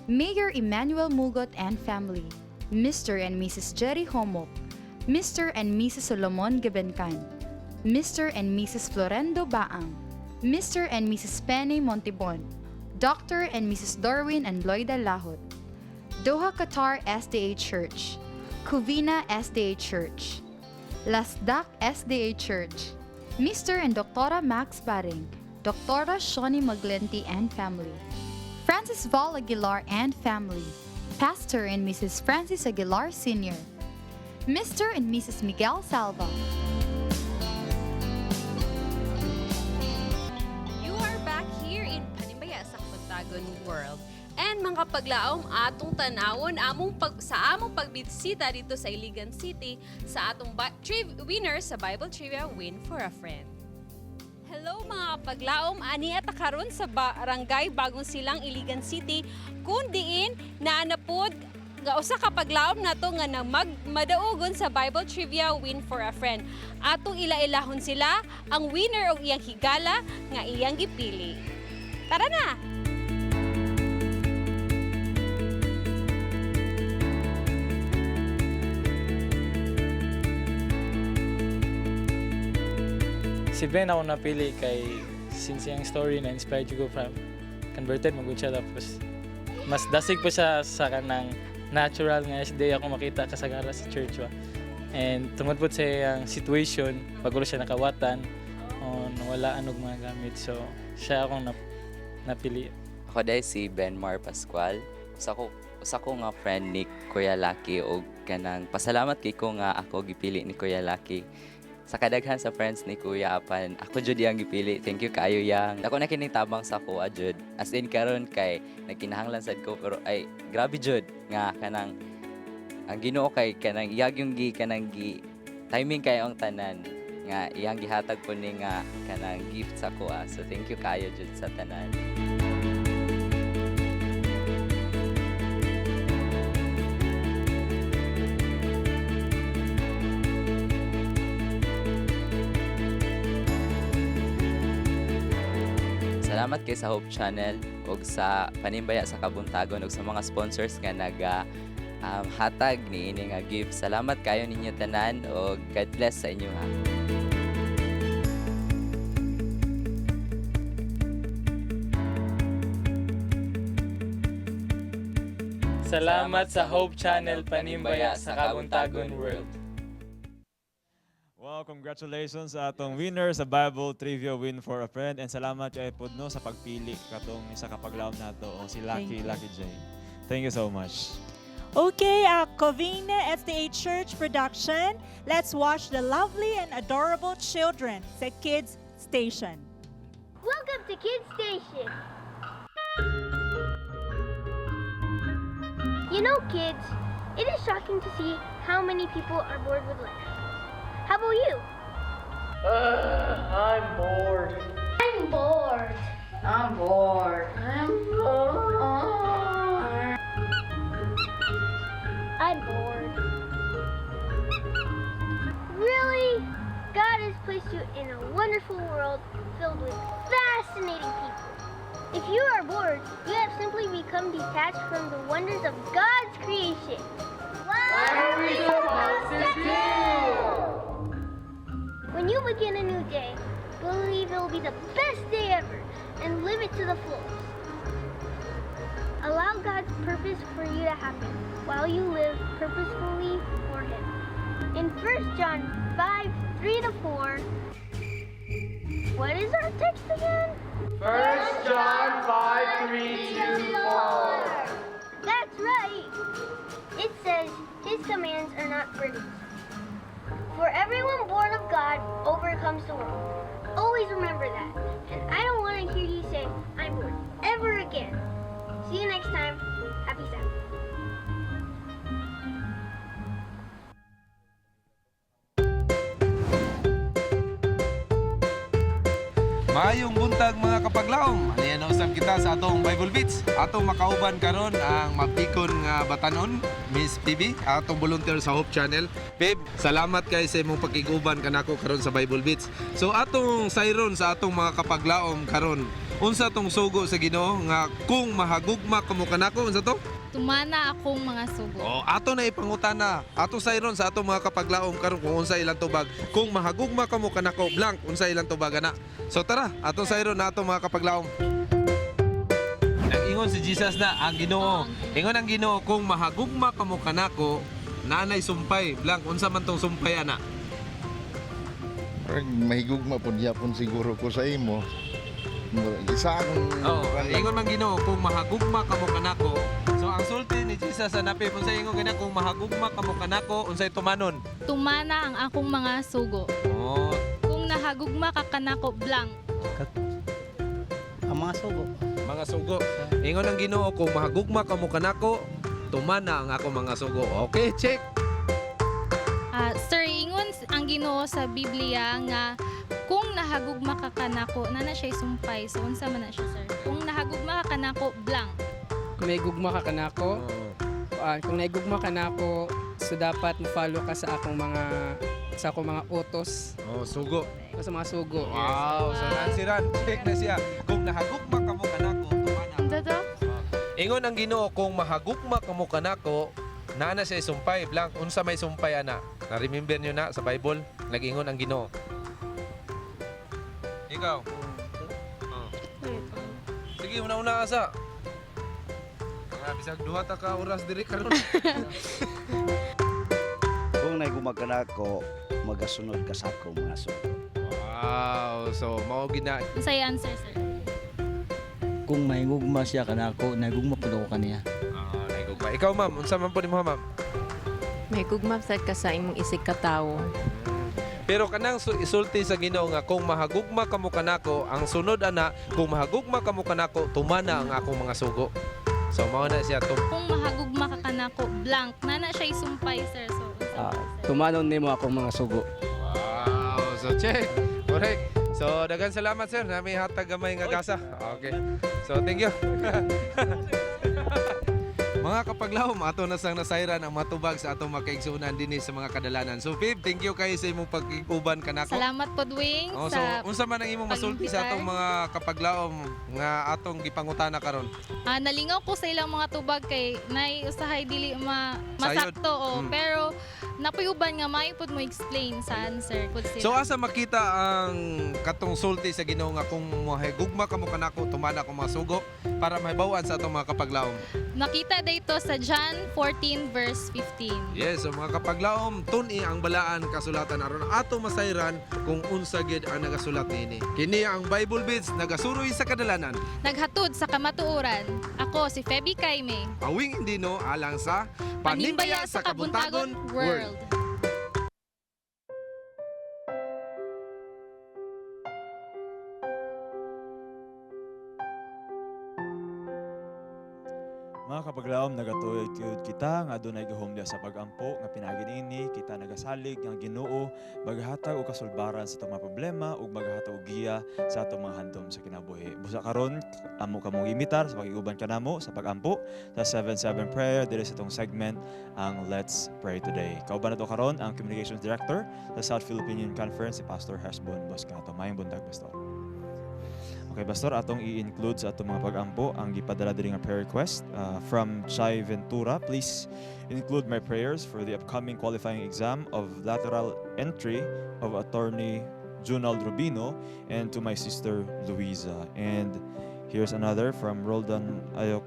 Mayor Emmanuel Mugot and family, Mr. and Mrs. Jerry Homok, Mr. and Mrs. Solomon Gebencan, Mr. and Mrs. Florendo Baang, Mr. and Mrs. Penny Montibon, Dr. and Mrs. Darwin and Loida Lahot, Doha Qatar SDA Church, Covina SDA Church, Lasdak SDA Church, Mr. and Dr. Max Baring, Dr. Shawnee Maglenti and family, Francis Val Aguilar and family, Pastor and Mrs. Francis Aguilar Sr., Mr. and Mrs. Miguel Salva. You are back here in Panimbaya sa Kabuntagon World. And mga paglaom, atong tanawon among pag, sa among pagbisita dito sa Iligan City sa atong winner sa Bible Trivia Win for a Friend. Hello mga paglaom, ani at karon sa Barangay Bagong Silang, Iligan City, kun diin naanapod nga usa ka paglaom nato nga nag madaugon sa Bible Trivia Win for a Friend. Atong ila-ilahon sila ang winner og iyang higala nga iyang gipili. Tara na! Si Ben ako napili kay since iyang story na inspired ko from converted magud siya, tapos mas dasig po siya sa kanang natural nga SDA ako makita kasagara sa church ba. And tungod po sa iyang situation, bago siya nakawatan on wala anog mga gamit. So siya akong napili. Ako dahil si Benmar Pascual. Usa ko nga friend ni Kuya Lucky og kanang pasalamat kay ko nga ako gipili ni Kuya Lucky. Sa kadaghan sa friends ni Kuya, apan ako jud yang gipili. Thank you kaayo yang. Ako na kining tabang sa ako jud. As in karon kay nagkinahanglan sad ko, pero ay grabe jud nga kanang ang Ginoo kay kanang iyag yung gi kanang gi timing kayo ang tanan nga iyang gihatag po ni nga kanang gift sa ko. So thank you kaayo jud sa tanan. Salamat kay sa Hope Channel ug sa Panimbaya sa Kabuntagon ug sa mga sponsors nga naga hatag ni ini nga gift. Salamat kayo ninyo tanan ug God bless sa inyo ha. Salamat sa Hope Channel Panimbaya sa Kabuntagon World. Wow, congratulations sa atong winner sa Bible Trivia Win for a Friend. And salamat kay Pudno sa pagpili katong isa ka paglaom nato o si Lucky Thank you. Lucky J. Thank you so much. Okay, Covina SDA Church production. Let's watch the lovely and adorable children sa Kids Station. Welcome to Kids Station. You know, kids, it is shocking to see how many people are bored with life. How about you? I'm bored. I'm bored. I'm bored. I'm bored. I'm bored. Really? God has placed you in a wonderful world filled with fascinating people. If you are bored, you have simply become detached from the wonders of God's creation. What are we supposed to do? When you begin a new day, believe it will be the best day ever and live it to the fullest. Allow God's purpose for you to happen while you live purposefully for Him. In 1 John 5 3 to 4, what is our text again? 1 John 5, 3 to 4. That's right. It says his commands are not burdensome. For everyone born of God overcomes the world. Always remember that. And I don't want to hear you say, "I'm bored," ever again. See you next time. Happy Sabbath. Maayong buntag, mga kapaglaom. Aniya na usab kita sa atong Bible Beats. Atong makauban karon ang mapikon nga batanon, Miss Phoebe, atong volunteer sa Hope Channel. Babe, salamat kay sa imong pakig-uban kanako karon sa Bible Beats. So atong sayron sa atong mga kapaglaom karon. Unsa tong sugo sa Ginoo nga kung mahagugma kamo kanako, unsa to? Tumana akong mga sugo. Oh, ato na ipangutana. Ato sayron sa atong mga kapaglaom karon kung unsa ilang tubag. Kung mahagugma kamo kanako blank, unsa ilang tubag ana. So tara, atong sayron na atong mga kapaglaom. Nag-ingon si Jesus na ang Ginoo. Ingon ang Ginoo, kung mahagugma kamo kanako, nanay sumpay blank, unsa man tong sumpay ana? Parang mahigugma po yapon siguro ko sa imo. Isa akong Oh, ingon man Ginoo kung mahagugma kamo kanako. So ang sulti ni Jesus sa napip, unsa ingon gani, kung mahagugma kamo kanako, unsay tumanon? Tumana ang akong mga sugo. Oh, Kung nahagugma ka kanako blank. Ang mga sugo. Mga sugo. Ingon ang Ginoo, kung mahagugma kamo kanako, tumana ang ako mga sugo. Okay, check. Ah, sir, ingon ang Ginoo sa Biblia nga kung nahagugma ka kanako, nana siya sumpay. So unsa man na siya, sir? Kung nahagugma ka kanako blank. Kung naigugma ka kanako, kung naigugma ka nako, so dapat mo-follow ka sa akong mga utos. Oh, sugo. Sa mga sugo. Yes. Wow, so Nancy Ran, check na siya. Kung nahagugma kamo kanako, tumana. Dato? Ingon ang Ginoo kung mahagugma kamo kanako, naa na siya sumpay blank, unsa may sumpay ana? Na-remember niyo na sa Bible, nag-ingon ang Ginoo. Ikaw. Oh. Sige, una-una ka sa. Mga bisag duha ta ka oras diri karon. Kung naigugma ka nako, magasunod ka sa akong mga sugo. Wow, so mao gina. Unsay answer, sir? Kung mahigugma siya kanako, nagugma pud ako kaniya. Ah, naigugma. Ikaw, ma'am, unsa man po nimo, ma'am? May gugma sad ka sa imong isig katawo. Pero kanang isulti sa Ginoo nga kung mahagugma kamo kanako, ang sunod ana, kung mahagugma kamo kanako, tumana ang akong mga sugo. So mao na siya tum Kung mahagugma ka kanako blank, nana siya sumpay, sir. So unsa Ah, tumanon nimo akong mga sugo. Wow, so check. Correct. So daghan salamat, sir, nami hatag gamay nga gasa. Okay. So thank you. Mga kapaglahom, ato na sang nasayran ang matubag sa atong makaigsuonan dinhi sa mga kadalanan. So Fib, thank you kayo sa imong pag-uban kanako. Salamat po, Wing, Oh, so sa unsa man ang imong masulti sa pag-imbitar. atong mga kapaglaom nga atong gipangutana karon? Ah, nalingaw ko sa ilang mga tubag kay nay usahay dili ma Sayod. masakto o pero napoy uban nga maayo pud mo explain sa answer pud sila. So asa makita ang katong sulti sa Ginoo nga kung mahigugma kamo kanako, tumana akong mga sugo para mahibaw-an sa atong mga kapaglaom? Nakita dito sa John 14 verse 15. Yes, so mga kapaglaom, tun-i ang balaan kasulatan aron ato masayran kung unsa gid ang nagasulat niini. Kini ang Bible Beats, nagasuroy sa kadalanan. Naghatod sa kamatuoran. Ako si Feby Kaime. Awing Indino alang sa Panimbaya sa Kabuntagon World. Mga kapaglaom, nagatuoy gyud kita nga adunay gahom diha sa pagampo nga pinaagi niini kita nagasalig nga Ginoo maghatag og kasulbaran sa atong mga problema ug maghatag og giya sa atong mga handom sa kinabuhi. Busa karon amo kamong imitar sa pag-uban kanamo sa pagampo sa 77 prayer diri sa atong segment ang Let's Pray Today. Kauban nato karon ang Communications Director sa South Philippine Union Conference, si Pastor Hesbon Boscato. Maayong buntag, Pastor. Okay, Pastor, atong i-include sa atong mga pagampo ang gipadala diri nga prayer request from Chai Ventura. Please include my prayers for the upcoming qualifying exam of lateral entry of attorney Junald Rubino and to my sister Luisa. And here's another from Roldan Ayok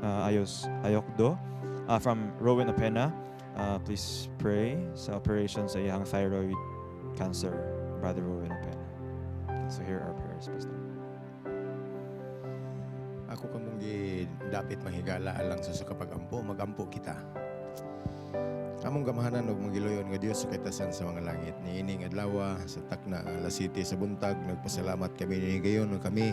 Ayos Ayokdo from Rowan Apena. Please pray sa operation sa iyang thyroid cancer, Brother Rowan Apena. So here are our prayers, Pastor. Ako kamong dapit mahigala alang sa kapagampo, magampo kita. Among gamahanan ug magiluyon nga Dios sa kaitasan sa mga langit, niining adlaw sa takna nga alas 7 sa buntag, nagpasalamat kami ni gayon nga kami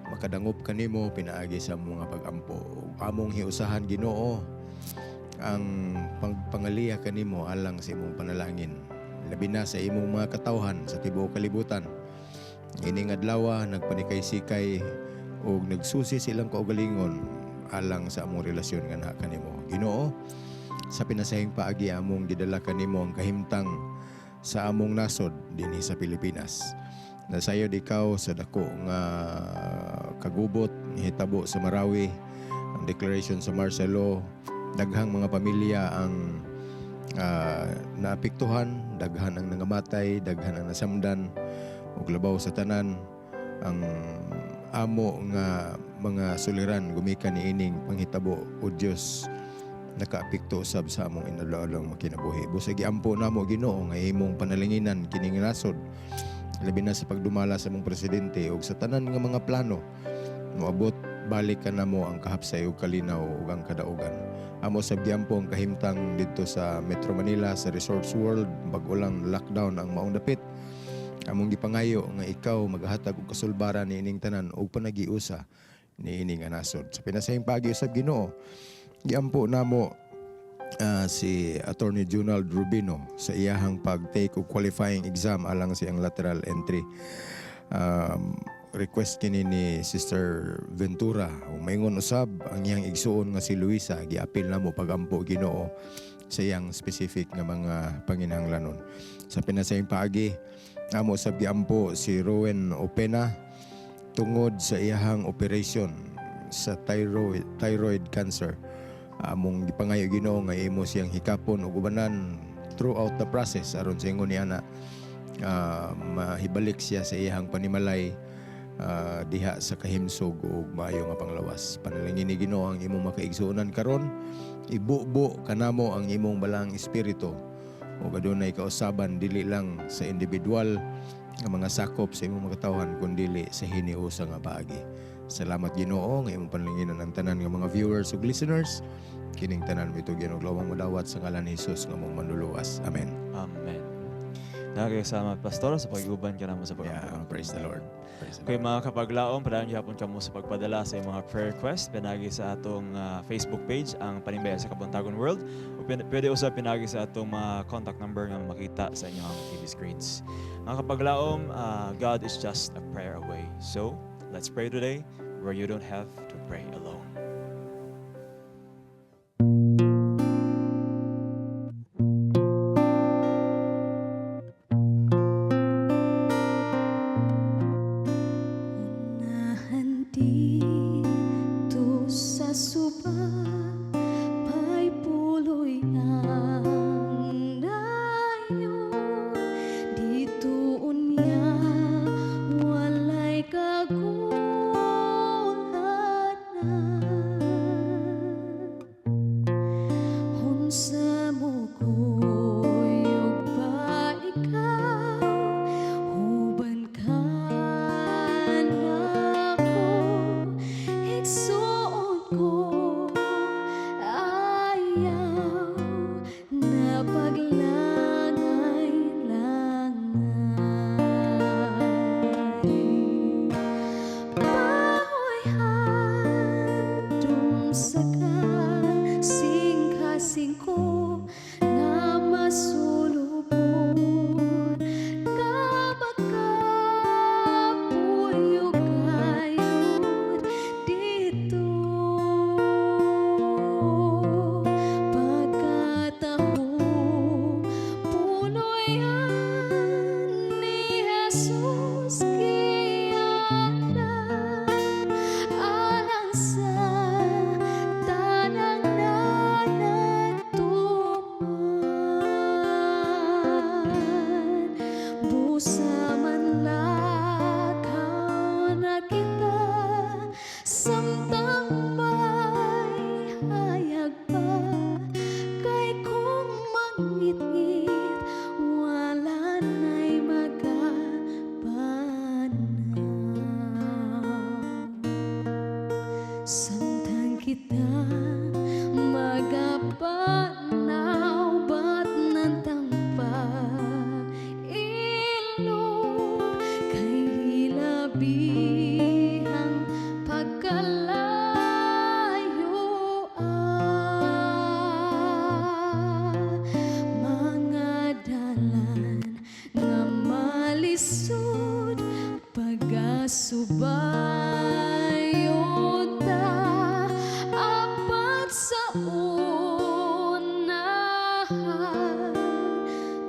makadangop kanimo pinaagi sa mga pagampo. Ug among hiusahan, Ginoo, ang pagpangaliya kanimo alang sa imong panalangin, labi na sa imong mga katawhan sa tibuok kalibutan. Ining adlaw nagpanikay-sikay ug nagsusi silang kaugalingon alang sa among relasyon nga naa kanimo. Ginoo, sa pinasahing paagi among gidala kanimo ang kahimtang sa among nasod dinhi sa Pilipinas. Nasayod ikaw sa dako nga kagubot hitabo sa Marawi, ang declaration sa martial law, daghang mga pamilya ang naapektuhan, daghan ang nangamatay, daghan ang nasamdan, ug labaw sa tanan ang amo nga mga suliran gumikan niining panghitabo. O Dios, nakaapekto usab sa among inadlaw-adlaw makinabuhi. Busag giampo namo, Ginoo, nga imong panalanginan kining nasod, labi na sa pagdumala sa among presidente ug sa tanan nga mga plano, moabot balik ka namo ang kahapsay ug kalinaw ug ang kadaugan. Amo sab giampo ang kahimtang didto sa Metro Manila, sa Resorts World, bag-o lang lockdown ang maong dapit. Among gipangayo nga ikaw maghatag og kasulbaran niining tanan ug panagiusa niini nga nasod. Sa pinasahing paagi usab, Ginoo, giampo namo si Attorney Junald Rubino sa iyahang pag-take og qualifying exam alang sa iyang lateral entry. Request kini ni Sister Ventura. Ug maingon usab ang iyang igsuon nga si Luisa, giapil namo pagampo, Ginoo, sa iyang specific nga mga panginahanglanon. Sa pinasahing paagi, amo sab giampo si Rowen Opena tungod sa iyahang operation sa thyroid cancer. Among gipangayo, Ginoo, nga imo siyang hikapon ug ubanan throughout the process aron sa ingon niya na mahibalik siya sa iyahang panimalay diha sa kahimsog ug maayo nga panglawas. Panalangin ni Ginoo ang imong makaigsuonan karon, ibubo kanamo ang imong balaang espiritu ug adunay kausaban dili lang sa individual nga mga sakop sa imong mga katawhan kundili sa hiniusa nga paagi. Salamat, Ginoo, nga imong panalanginan ang tanan nga mga viewers ug listeners. Kining tanan mitugyan og lawang madawat sa ngalan ni Jesus nga among manluluwas. Amen. Amen. Nakakasama, Pastor, sa pag-uban ka namo sa pag Yeah, praise the Lord. Praise the Okay, mga kapaglaom, padayon gihapon kamo sa pagpadala sa imong mga prayer request pinagi sa atong Facebook page, ang Panimbaya sa Kabuntagon World, o pwede usab pinagi sa atong mga contact number nga makita sa inyong TV screens. Mga kapaglaom, God is just a prayer away. So, let's pray today where you don't have to pray alone. Unahan dito sa suba may puloy ang nayon. Dito unya walay kagulhanan. Unsa mo kuyog ba ikaw uban ka nako, igsuon ko, ayaw na paglangay-langay. Pahoy handom sa kasing-kasing ko nga masulubon ka makapuyo gayud dito pagkataho puloy-an ni Jesus giandam alang sa tanang nagtuman. Busa man lakaw na kita samtang Samtang kita magapanaw, ba't nantang pailog kay hilabihang pagkalayo, mga dalan nga malisod pagasubayon ta, apat sa unahan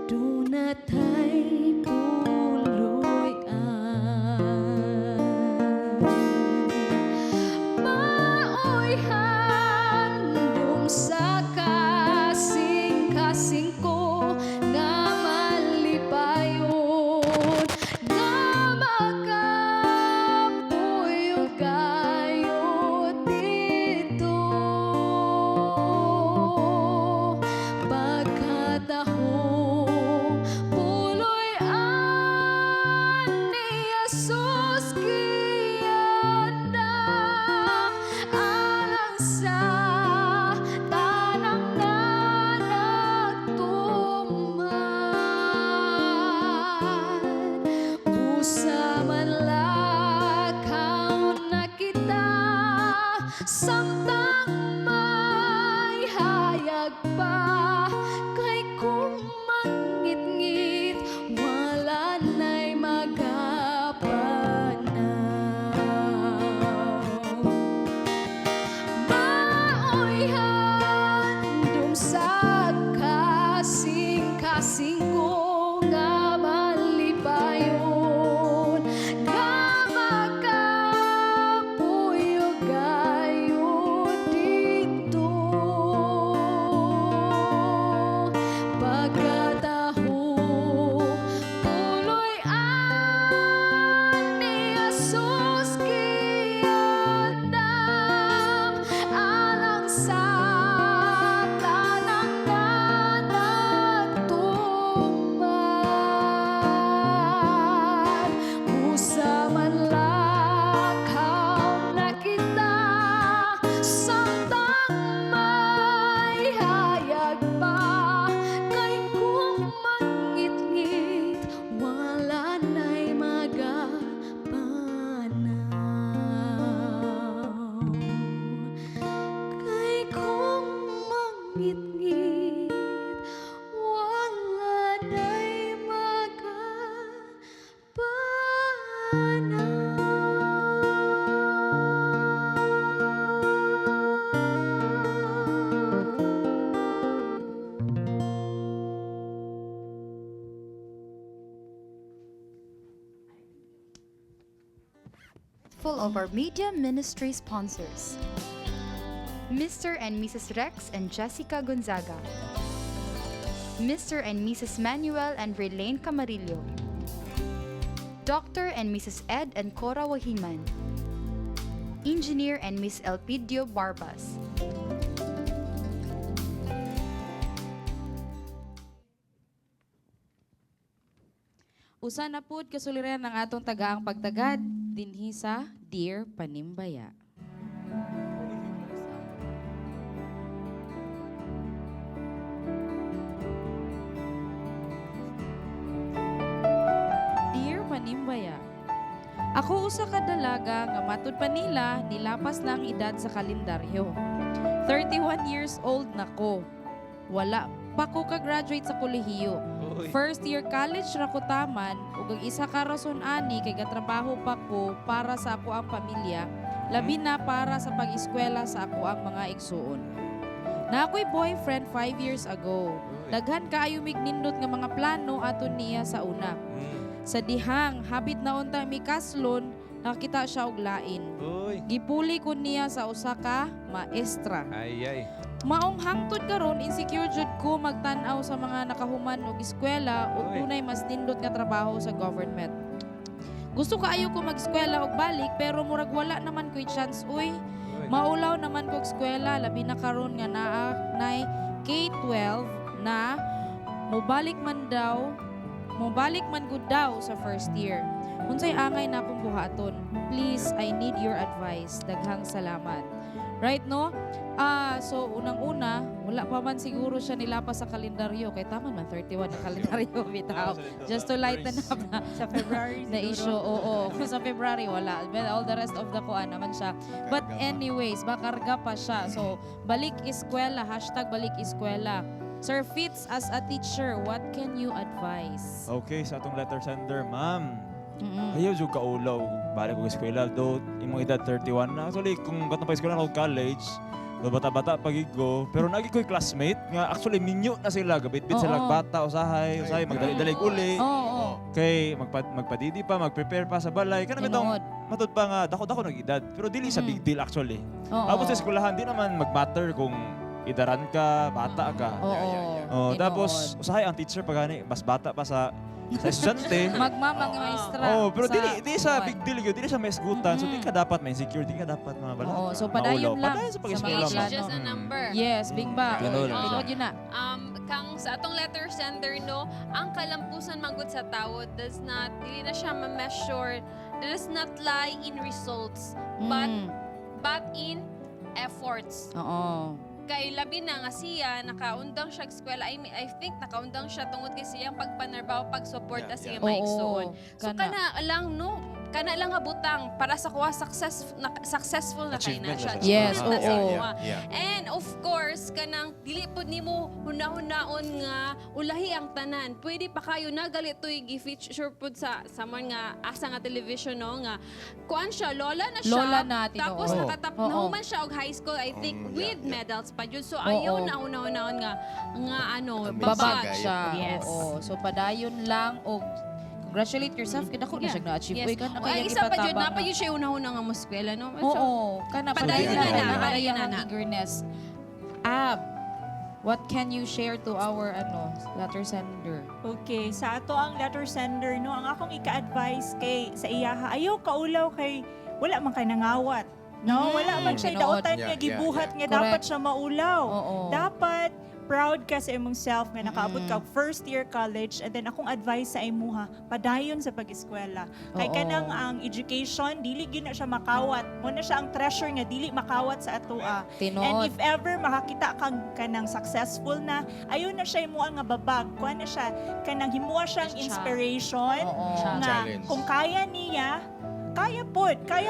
duna tay puloy-an. Maoy handom sa kasing-kasing ko nga malipayon, nga makapuyo kayo dito pagkatahong puloy-an ni Jesus giandam alang sa tanang nga nagtuman. Busa man lakaw na kita samtang may hayag pa, kay kung mangitngit wala na'y magapanaw. Maoy handom sa kasing-kasing ko nga malipayon, nga makapuyo gayo dito pagkatahong puloy-an ni Jesus giandam alang sa tanang nga nagtuman. Busa man lakaw na kita samtang may hayag pa, kay kung mangitngit wala na'y magapanaw. Kay kung mangitngit wala na'y magapanaw. Full of our media ministry sponsors. Mr. and Mrs. Rex and Jessica Gonzaga. Mr. and Mrs. Manuel and Verlaine Camarillo. Dr. and Mrs. Ed and Cora Wahiman. Engineer and Miss Elpidio Barbas. Usa na pud kasuliran ang atong tagaang pagtagad dinhi sa Dear Panimbaya. Dear Panimbaya, ako usa ka dalaga nga matud pa nila nilapas na ang edad sa kalendaryo. 31 years old na ko. Wala pa ko ka-graduate sa kolehiyo. Uy. First year college ra ko taman ug ang isa ka rason ani kay gatrabaho pa ko para sa ako ang pamilya, labi na para sa pag-eskwela sa ako ang mga igsuon. Na ako'y boyfriend 5 years ago. Daghan kaayo mig nindot nga mga plano aton niya sa una. Sa dihang hapit na unta mi kaslon, nakita siya og lain. Uy. Gipuli ko niya sa usa ka maestra. Ay, ay. Maong hangtod karon insecure jud ko magtan-aw sa mga nakahuman og eskwela ug Uy. dunay mas nindot nga trabaho sa government. Gusto kaayo ko mag-eskwela og balik pero murag wala naman ko'y chance uy. Maulaw naman kog eskwela labi na karon nga naa nay K-12 na mobalik man daw, mobalik man gud daw sa first year. Unsay angay na akong buhaton? Please, I need your advice. Daghang salamat. Right, no? Ah, so unang-una, wala pa man siguro siya nilapas sa kalendaryo kay tama man 31 na kalendaryo bitaw. Just to lighten up na sa February na siguro. issue. Oo, kung sa February wala. But all the rest of the kuan naman siya. But Karga pa. anyways, makarga pa siya. So, balik eskwela, #BalikEskwela. Sir Fitz, as a teacher, what can you advise? Okay, sa atong letter sender, ma'am. Ayaw jud kaulaw balik og eskwela do imong edad 31 na. Actually, kung katong pa eskwela ako college, do bata-bata pagigo, pero nagi ko'y classmate nga actually minyo na sila, gabitbit sila bata usahay, usahay magdali-dali uli. Oo. Kay magpadidi pa, magprepare pa sa balay. Kana bitong Tinuod. matud pa nga dako-dako nag edad, pero dili sa big deal actually. Tapos sa eskwelahan di naman magmatter kung idaran ka, bata ka. Oh, Tinuod. tapos usahay ang teacher pag gani mas bata pa sa estudyante. Magmamang maestra. Oh, pero sa dili sa kuwan. big deal gyud, dili sa maesgutan. So di ka dapat ma-insecure, di ka dapat mabala. Oo, so padayon Maulaw. lang Padayon sa sa pag-eskwela. mga Age is plano. just a number. Yes, big ba? Tinuod lang siya. Tinuod yun na. Kang sa atong letter sender, no, ang kalampusan manggod sa tawo does not, dili na siya ma-measure, does not lie in results, but but in efforts. Kay labi na nga siya nakaundang siya og eskwela. I mean, I think nakaundang siya tungod kay siyang pagpanarbaho, pag-suporta sa iyang maigsoon. So Kana. kana lang, no, kana lang nga butang para sa kuha success na, successful na kay na Achievement siya. na siya. Yes, Achievement na sa oo. kuha. Yeah. And of course, kanang dili pud nimo hunahunaon nga ulahi ang tanan. Pwede pa kayo nagali toy gi-feature pud sa someone nga asa nga television, no, nga kuan siya, lola na siya. Lola na, tinuod. Tapos nakatap nahuman siya og high school, I think, with medals pa jud. So ayaw na hunahunaon nga nga ano, Amazing Babag kayo. siya. Yes. Oo. So padayon lang og congratulate yourself kay dako na siya na-achieve. Yes. Uy, kana O, kaya ang isa pa jud gipatabang na pa jud siya unahuna nga mo eskwela, no. So, Oo, kana padayon padayon na na, na padayon na ang na. eagerness. Ab, what can you share to our ano letter sender? Okay, sa ato ang letter sender, no, ang akong ika-advise kay sa iyaha, ayaw kaulaw kay wala man kay nangawat. No, wala man siya Tinuod. dautan nga gibuhat nga dapat siya maulaw. Dapat proud ka sa imong self nga nakaabot ka og first year college, and then akong advice sa imuha, padayon sa pag-eskwela. Kay kanang ang education dili gyud na siya makawat. Mo na siya ang treasure nga dili makawat sa atoa. Tinuod. And if ever makakita kang kanang successful na, ayaw na siya imuha nga babag. Kuha na siya kanang himuha siyang inspiration nga Challenge. kung kaya niya, kaya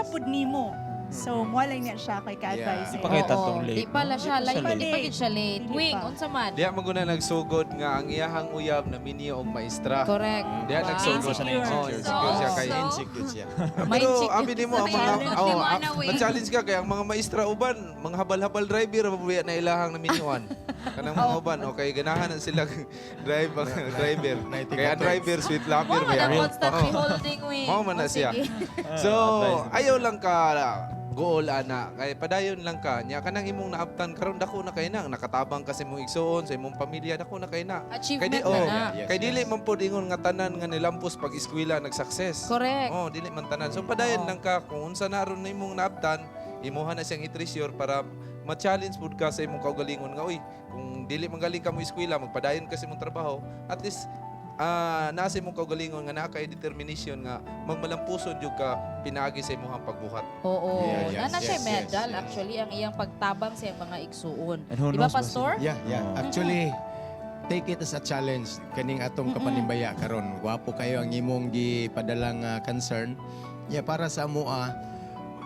pud nimo. So, mo lang na siya kay ka-advise. Di pa kay tantong late. Di pala no? siya, Di pa late. siya Di pa gid siya late. Dili Wing, pa. unsa man? Diha man guna nagsugod nga ang iyahang uyab na minyo og maestra. Correct. Diha nagsugod. Siya na Oh, insecure. insecure siya kay Insecure siya. Pero Ma-insecure. abi nimo ang mga Ma-challenge oh, ni mo na, Wing. ma-challenge ka kay ang mga maestra uban, mga habal-habal driver mabuya na ilahang naminyuan. Kanang mga uban okay ganahan na sila drive driver. Kaya ang driver sweet lover Mao ba man ang yan? constantly holding, Wing. Mao man na O, siya. sige. So, Advice naman. ayaw lang ka goal ana kay padayon lang ka nya kanang imong naabtan karon dako na kay na nakatabang ka sa imong igsuon sa imong pamilya dako na kay na kay Achievement di na oh, na. Yes, kay dili yes. man pod ingon nga tanan nga nilampos pag eskwela nag-success. Correct. Oh, dili man tanan. So padayon lang ka kung unsa na ron imong naabtan, imuha na siyang i-treasure para ma-challenge pud ka sa imong kaugalingon nga uy, kung dili man galing ka mo eskwela, magpadayon ka sa imong trabaho, at least nasa imong kaugalingon nga naa kay determination nga magmalampuson jud ka pinaagi sa imong pagbuhat. Oo. Yeah, yes, Nana siya medal actually ang iyang pagtabang sa iyang mga igsuon. And who Di ba, knows, Pastor? Yeah. Actually, take it as a challenge kaning atong kapanimbaya karon. Gwapo kayo ang imong gipadalang concern. Yeah, para sa amoa,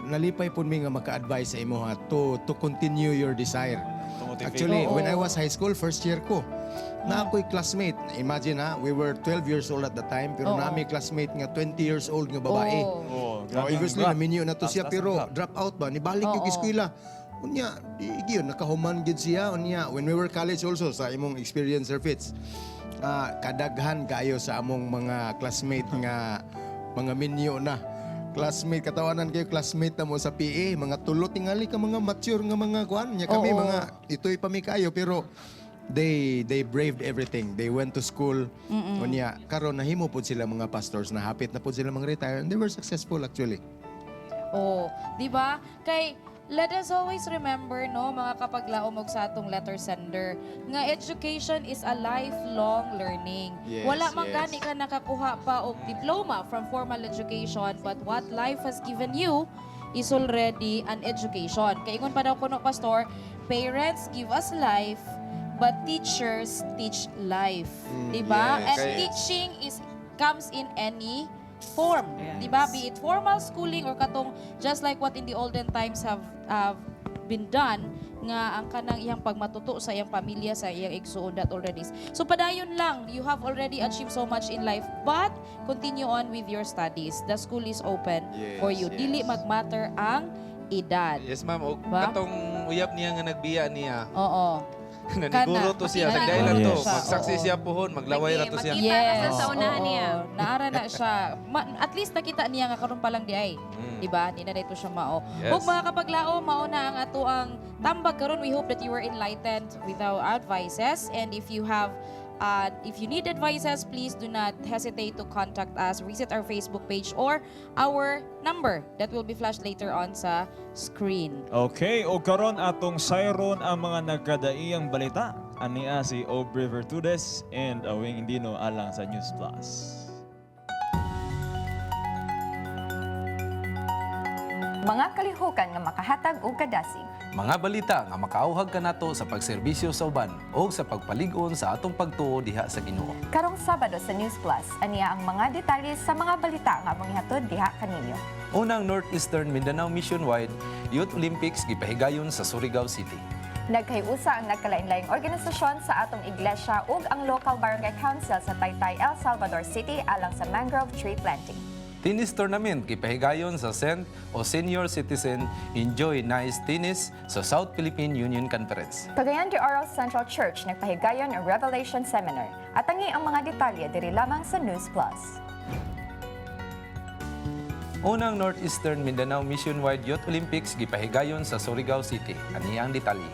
nalipay pud mi nga maka-advise sa imo ha to continue your desire. To motivate. Actually, when I was high school, first year ko, na ako'y classmate. Imagine ha, we were 12 years old at the time, pero nami classmate nga 20 years old nga babae. Oh, Oh, grabe ang obviously, gap. naminyo na to siya, Taas-taas pero ang gap. drop out ba? Nibalik yung eskwela. Unya, di gyud nakahuman gyud siya. Unya, when we were college also, sa imong experience, Sir Fitz, kadaghan kayo sa among mga classmate nga mga minyo na. Classmate, katawanan kayo, classmate na mo sa PE, mga tulo tingali ka mga mature nga mga kuan. Nya kami mga ito'y pa mi kayo pero they braved everything. They went to school. Unya, karon nahimo pud sila mga pastors na hapit na pud sila mga retire and they were successful actually. Oh, di ba? Kay Let us always remember, no, mga kapaglaom og sa atong letter sender, nga education is a lifelong learning. Wala man gani ka nakakuha pa og diploma from formal education, but what life has given you is already an education. Kay ingon pa daw kuno, Pastor, parents give us life, but teachers teach life. Diba? And teaching is comes in any form. Diba? Be it formal schooling or katong just like what in the olden times have been done nga ang kanang iyang pagmatuto sa iyang pamilya, sa iyang igsuon, that already is. So padayon lang, you have already achieved so much in life, but continue on with your studies. The school is open for you. Dili magmatter ang edad. Yes, ma'am. Og Ba? katong uyab niya nga nagbiya niya. Naniguro to siya. Kana. Sagday lang to. Siya, Magsaksi oo. siya pohon. Maglaway ra to siya. Yes. Sa unahan niya. Naara na siya. At least nakita niya nga karon pa lang di ay. Di ba? Di na dito siya mao. Ug mga kapaglao, mao na ang ato ang tambag karon. We hope that you were enlightened with our advices, and if you need advices, please do not hesitate to contact us. Visit our Facebook page or our number that will be flashed later on sa screen. Okay, o karon atong sayron ang mga nagkadaiyang balita. Ania si Aubrey Vertudes and Awing Indino alang sa News Plus. Mga kalihukan nga makahatag og kadasig. Mga balita nga makauhag kanato sa pagserbisyo sa uban o sa pagpalig-on sa atong pagtuo diha sa Ginoo. Karong Sabado sa News Plus, aniya ang mga detalye sa mga balita nga among ihatod diha kaninyo. Unang Northeastern Mindanao Mission Wide Youth Olympics gipahigayon sa Surigao City. Nagkayusa ang nagkalain-laing organisasyon sa atong iglesia ug ang local barangay council sa Taytay, El Salvador City alang sa mangrove tree planting. Tennis tournament gipahigayon sa Sent o Senior Citizen Enjoy Nice Tennis sa South Philippine Union Conference. Cagayan de Oro Central Church nagpahigayon ang Revelation Seminar. Atangi ang mga detalye diri lamang sa News Plus. Unang Northeastern Mindanao Mission Wide Youth Olympics gipahigayon sa Surigao City. Ani ang detalye.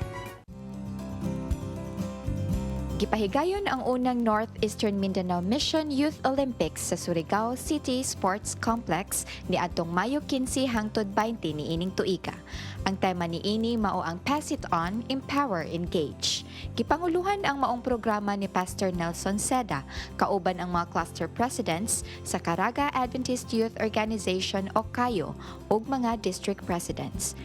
Gipahigayon ang unang Northeastern Mindanao Mission Youth Olympics sa Surigao City Sports Complex niadtong Mayo 15 hangtod 20 niining tuiga. Ang tema niini mao ang Pass It On, Empower, Engage. Gipanguluhan ang maong programa ni Pastor Nelson Seda, kauban ang mga cluster presidents sa Caraga Adventist Youth Organization o KAYO ug mga district presidents.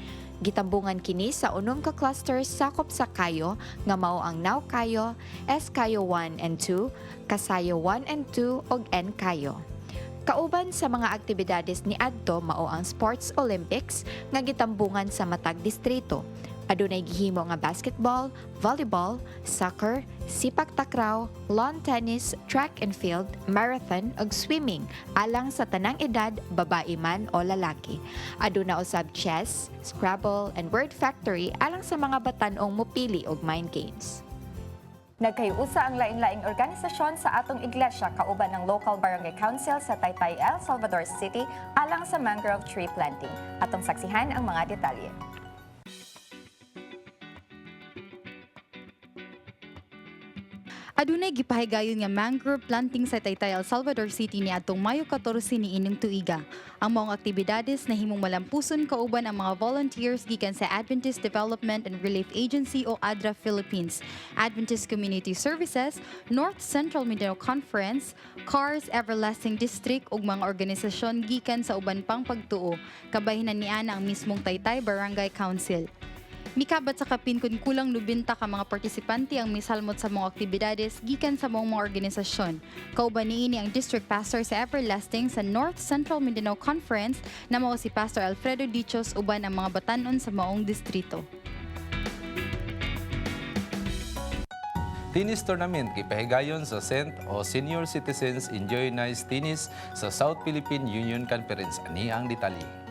Gitambungan kini sa unom ka clusters sakop sa Kayo nga mao ang Now Kayo, S Kayo 1 and 2, Kasayo 1 and 2 ug N Kayo. Kauban sa mga aktibidades ni adto mao ang Sports Olympics nga gitambungan sa matag distrito. Adunay gihimo nga basketball, volleyball, soccer, sipak takraw, lawn tennis, track and field, marathon ug swimming alang sa tanang edad, babae man o lalaki. Aduna usab chess, Scrabble and Word Factory alang sa mga batan-ong mopili og mind games. Nagkayusa ang lain-laing organisasyon sa atong iglesia kauban ng local barangay council sa Taytay, El Salvador City alang sa mangrove tree planting. Atong saksihan ang mga detalye. Adunay gipahigayon nga mangrove planting sa Taytay, El Salvador City niadtong Mayo 14 niining tuiga. Ang maong aktibidades nahimong malampuson kauban ang mga volunteers gikan sa Adventist Development and Relief Agency o ADRA Philippines, Adventist Community Services, North Central Mindanao Conference, CARS Everlasting District ug mga organisasyon gikan sa uban pang pagtuo. Kabahinan niana ang mismong Taytay Barangay Council. Mikabat sa kapin kun kulang 90 ka mga partisipante ang misalmot sa mga aktibidades gikan sa maong mga organisasyon. Kauban niini ang district pastor sa Everlasting sa North Central Mindanao Conference na mao si Pastor Alfredo Dichos uban ang mga batanon sa maong distrito. Tennis tournament gipahigayon sa Sent o Senior Citizens Enjoy Nice Tennis sa South Philippine Union Conference. Ani ang detalye.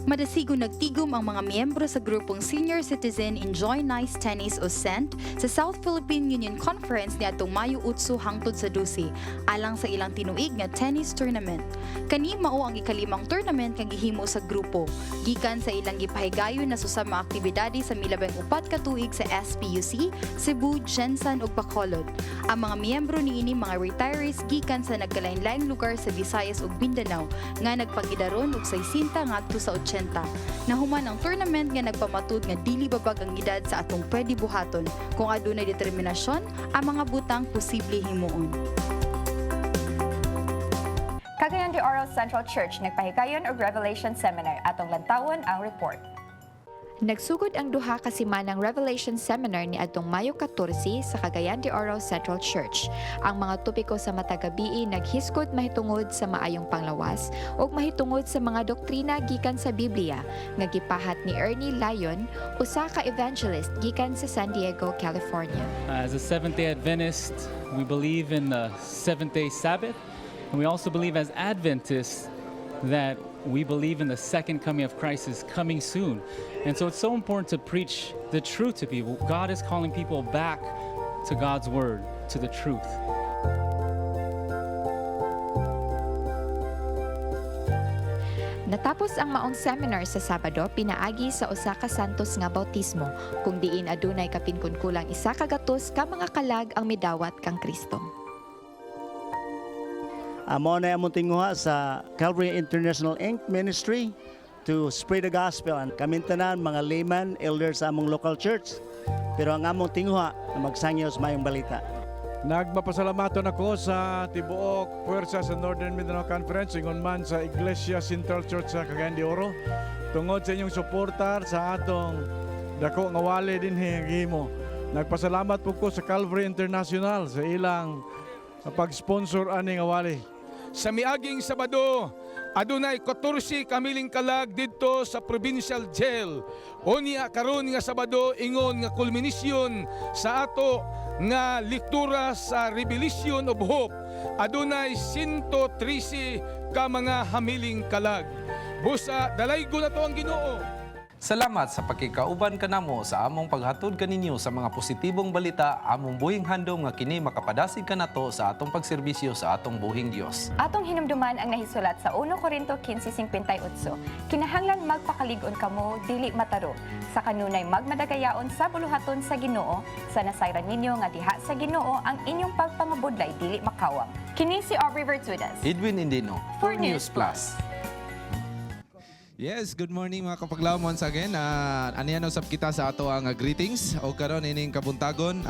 Madasigo nagtigom ang mga miyembro sa grupong Senior Citizen Enjoy Nice Tennis o SENT sa South Philippine Union Conference niadtong Mayo 8 hangtod sa 12 alang sa ilang tinuig nga tennis tournament. Kani mao ang ikalimang tournament nga gihimo sa grupo gikan sa ilang gipahigayon na susama aktibidades sa milabing 4 ka tuig sa SPUC, Cebu, GenSan ug Bacolod. Ang mga miyembro niini mga retirees gikan sa nagkalain-laing lugar sa Visayas ug Mindanao nga nagpangidaron og 60 ngadto sa 80. 80. Nahuman ang tournament nga nagpamatud nga dili babag ang edad sa atong pwede buhaton. Kung adunay determinasyon, ang mga butang posible himuon. Cagayan de Oro Central Church nagpahigayon og Revelation Seminar. Atong lantawon ang report. Nagsugod ang 2 ka simanang Revelation Seminar ni adtong Mayo 14 sa Cagayan de Oro Central Church. Ang mga topiko sa matag gabii naghisgot mahitungod sa maayong panglawas ug mahitungod sa mga doktrina gikan sa Biblia nga gipahat ni Ernie Lyon, usa ka evangelist gikan sa San Diego, California. As a Seventh day Adventist, we believe in the seventh day Sabbath, and we also believe as Adventists that we believe in the second coming of Christ is coming soon. And so it's so important to preach the truth to people. God is calling people back to God's word, to the truth. Natapos ang maong seminar sa Sabado pinaagi sa usa ka santos nga bautismo kung diin adunay kapin kun kulang 100 ka mga kalag ang midawat kang Kristo. Amo na among tinguha sa Calvary International Inc. Ministry to spread the gospel. And kaming tanan, mga layman, elders sa among local church. Pero ang among tinguha na magsangyaw sa mayong balita. Nagmapasalamaton ako sa tibuok puwersa sa Northern Mindanao Conference ingon man sa Iglesia Central Church sa Cagayan de Oro tungod sa inyong suporta sa atong dako nga wali dinhi gihimo. Nagpasalamat po ko sa Calvary International sa ilang pag-sponsor ani nga wali. Sa miaging Sabado, adunay 14 kamiling kalag didto sa provincial jail. Unya karon nga Sabado, ingon nga kulminasyon sa ato nga lektura sa Revelation of Hope. Adunay 113 ka mga hamiling kalag. Busa dalaygo na to ang Ginoo. Salamat sa pakikauban kanamo sa among paghatod kaninyo sa mga positibong balita, among buhing handom nga kini makapadasig kanato sa atong pagserbisyo sa atong buhing Dios. Atong hinumduman ang nahisulat sa 1 Korinto 15:58. Kinahanglan magpakalig-on kamo, dili matarong. Sa kanunay magmadagayaon sa buluhaton sa Ginoo, sa nasayran ninyo nga diha sa Ginoo ang inyong pagpangabudlay dili makawang. Kini si Aubrey Vertudas. Edwin Indino for News Plus. Yes, good morning, mga kapaglaom, once again. Aniya usab kita sa ato ang greetings o karon ining kabuntagon.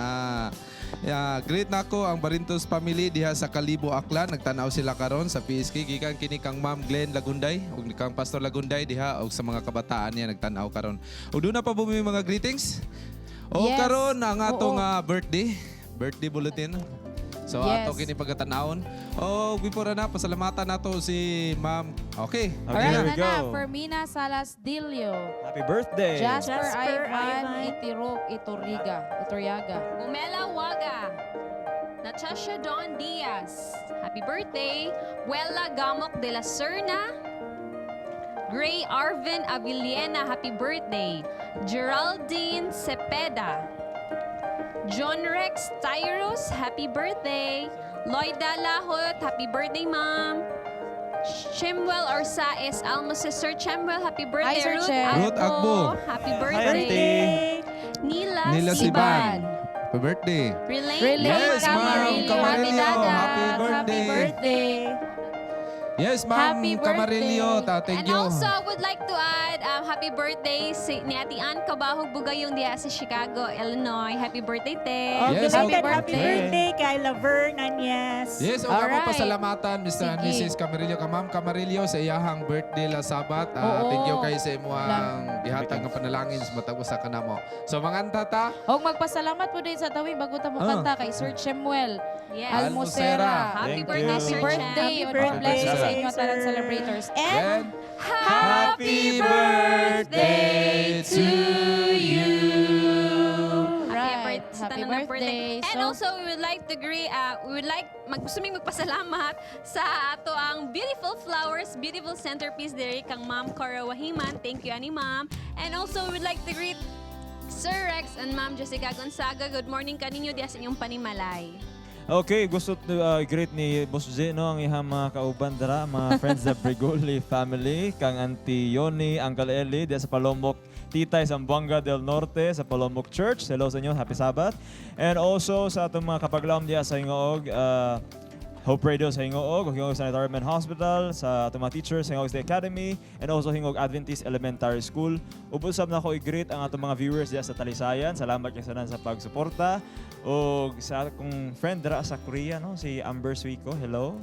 Greet nako ang Barintos family diha sa Kalibo, Aklan. Nagtanaw sila karon sa PSK gikan kini kang Ma'am Glenn Lagunday ug kang Pastor Lagunday diha ug sa mga kabataan niya nagtanaw karon. Ug duna pa bumi mga greetings. O karon ang atong birthday bulletin. So ato kini pagkatanawon. Oh, before na, pasalamatan nato si Ma'am. Okay. Alright, na na, Fermina Salas Dilio. Happy birthday! Jasper, Jasper Ivan, Ivan. Itirok Itoriga, Itoriaga. Gumela Waga. Natasha Don Diaz. Happy birthday. Buela Gamok de la Serna. Gray Arvin Aviliena. Happy birthday. Geraldine Cepeda. John Rex Tyrus. Happy birthday. Lloyda Lahot. Happy birthday, Ma'am. Chemwell Orsaes Almoses. Sir Chemwell, happy birthday. Hi, Sir Ruth Chem. Ruth Agbo. Happy Hi, birthday. Auntie. Nila, Nila Siban. Siban. Happy birthday. Relane Relane Yes, Ma'am Camarillo. Camarillo. Happy Happy Happy birthday. birthday. Yes, Ma'am Happy birthday. Camarillo. Thank And you. also, I would like to add, happy birthday si, ni Ate Ann Cabahog Bugayong diha sa Chicago, Illinois. Happy birthday, te. Oh, Yes, belated happy happy birthday kay Laverne Anyes. Yes, o kamo pasalamatan Mr. and Sige. Mrs. Camarillo, ka Ma'am Camarillo sa iyahang birthday la Sabat. Oo. Thank you kay sa imuhang gihatag nga panalangin sa matag usa ka namo. So mga tata, Og magpasalamat po din sa tawing bago ta mo kanta kay Sir Chemuel Yes. Almocera. Happy Thank birthday, you. Happy Sir birthday. Chem. And God bless you sa birthday, inyo tanang sir. celebrators. And and Happy birthday to you. Right. Happy Happy birthday. birthday. And also, we would like to greet, we would like, mag, gusto ming magpasalamat sa ato ang beautiful flowers, beautiful centerpiece diri kang Ma'am Cora Wahiman. Thank you, ani Ma'am. And also, we would like to greet Sir Rex and Ma'am Jessica Gonzaga. Good morning kaninyo diya sa inyong panimalay. Okay, gusto greet ni Boss J, no, ang ihang mga kauban dara, mga friends sa Brigoli family, kang Auntie Yoni, Uncle Eli, diya sa Palomok, Titay, Zamboanga del Norte, sa Palomok Church. Hello sa inyo, happy Sabbath. And also sa atong mga kapaglaom diya sa Ingoog, Hope Radio sa Gingoog, Gingoog Sanitarium Hospital, sa atong mga teachers sa Gingoog State Academy, and also Gingoog Adventist Elementary School. Ug usab nako i-greet ang atong mga viewers diya sa Talisayan. Salamat kay sa pagsuporta. Ug sa akong friend dira sa Korea, no, si Amber Suico. Hello.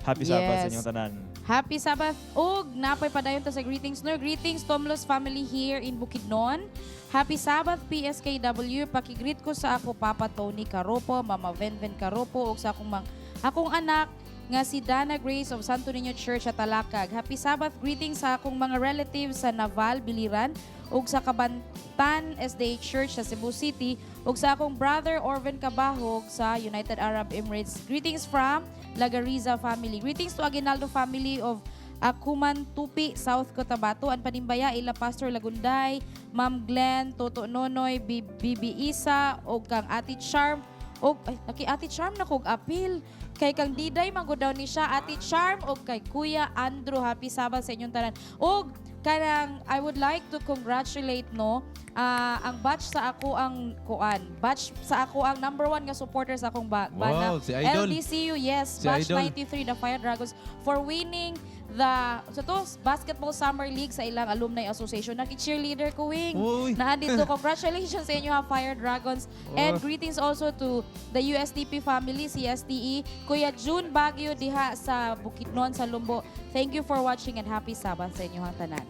Happy Sabbath sa inyong tanan. Happy Sabbath ug napay padayon ta sa greetings, no? Greetings, Tomlos family here in Bukidnon. Happy Sabbath, PSKW. Paki-greet ko sa ako Papa Tony Caropo, Mama Venven Caropo ug sa akong anak nga si Dana Grace of Santo Niño Church at Talakag. Happy Sabbath, greetings sa akong mga relatives sa Naval, Biliran ug sa Kabantan SDA Church sa Cebu City ug sa akong brother Orvin Cabahog sa United Arab Emirates. Greetings from Lagariza family. Greetings to Aguinaldo family of Akuman Tupi, South Cotabato. Ang panimbaya ila Pastor Lagunday, Ma'am Glenn, Toto Nonoy, Bibi Isa, og kang Ate Charm. Og ay, naki Ate Charm na kog apil. Kay kang Diday manggod daw ni siya, Ate Charm, og kay Kuya Andrew. Happy Sabbath sa inyong tanan. Og kanang I would like to congratulate, no, ang batch sa ako ang kuan batch sa ako ang number one nga supporter sa akong bana. Wow, si Idol. LDCU, yes. Si Batch Idol. 93, the Fire Dragons, for winning the so to Basketball Summer League sa ilang alumni association. Naki-cheerleader ko, Wing. Uy. Naa dito. Congratulations sa inyo ha, Fire Dragons. And Oh. greetings also to the USDP family, CSTE, Kuya June Baguio diha sa Bukidnon sa Lumbo. Thank you for watching and happy Sabbath sa inyo ha tanan.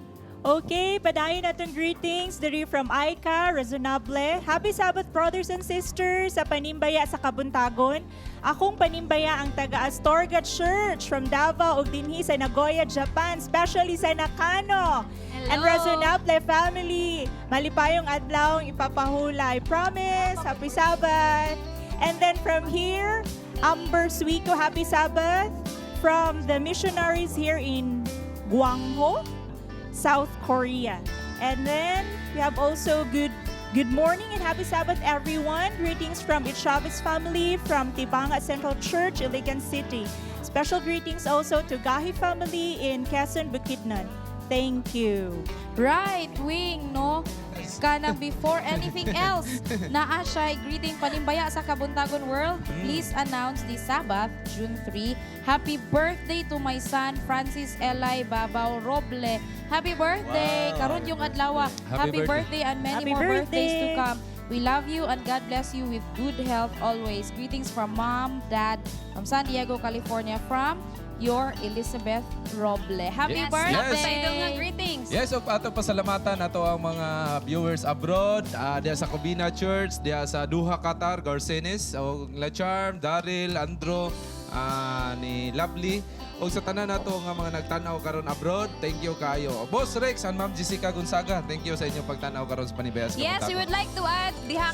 Okay, padayon natong greetings diri from Aika, Razonable. Happy Sabbath, brothers and sisters, sa Panimbaya sa Kabuntagon. Akong panimbaya ang taga Astorga Church from Davao ug dinhi sa Nagoya, Japan, especially sa Nakano. And Hello. Razonable family, malipayong adlaw ang ipapahulay. Promise, happy Sabbath. And then from here, Amber Suico, happy Sabbath. From the missionaries here in Gwangho, South Korea. And then we have also good morning and happy Sabbath, everyone. Greetings from Chavez family from Tibanga Central Church, Iligan City. Special greetings also to Gahi family in Quezon, Bukidnon. Thank you. Right, Wing, no? Kanang before anything else, naa siya greeting panimbaya sa Kabuntagon World. Please announce the Sabbath, June 3. Happy birthday to my son, Francis Eli Babaw Roble. Happy birthday! Wow. Karon yung adlaw. Happy Happy birthday. birthday and many Happy more birthdays to birthday. come. We love you and God bless you with good health always. Greetings from Mom, Dad, from San Diego, California, from your Elizabeth Roble. Happy birthday! Yes. Idol nga greetings. Yes, so ato pasalamatan nato ang mga viewers abroad, diya sa Cobina Church, diya sa Doha, Qatar, Garcenes, o La Charm, Daryl, Andro, ni Lovely, o sa tanan nato nga mga nagtan-aw karon abroad, thank you kaayo. Boss Rex and Ma'am Jessica Gonzaga, thank you sa inyong pagtan-aw karon sa Panimbaya sa Yes, we Kabuntagon. would like to add diha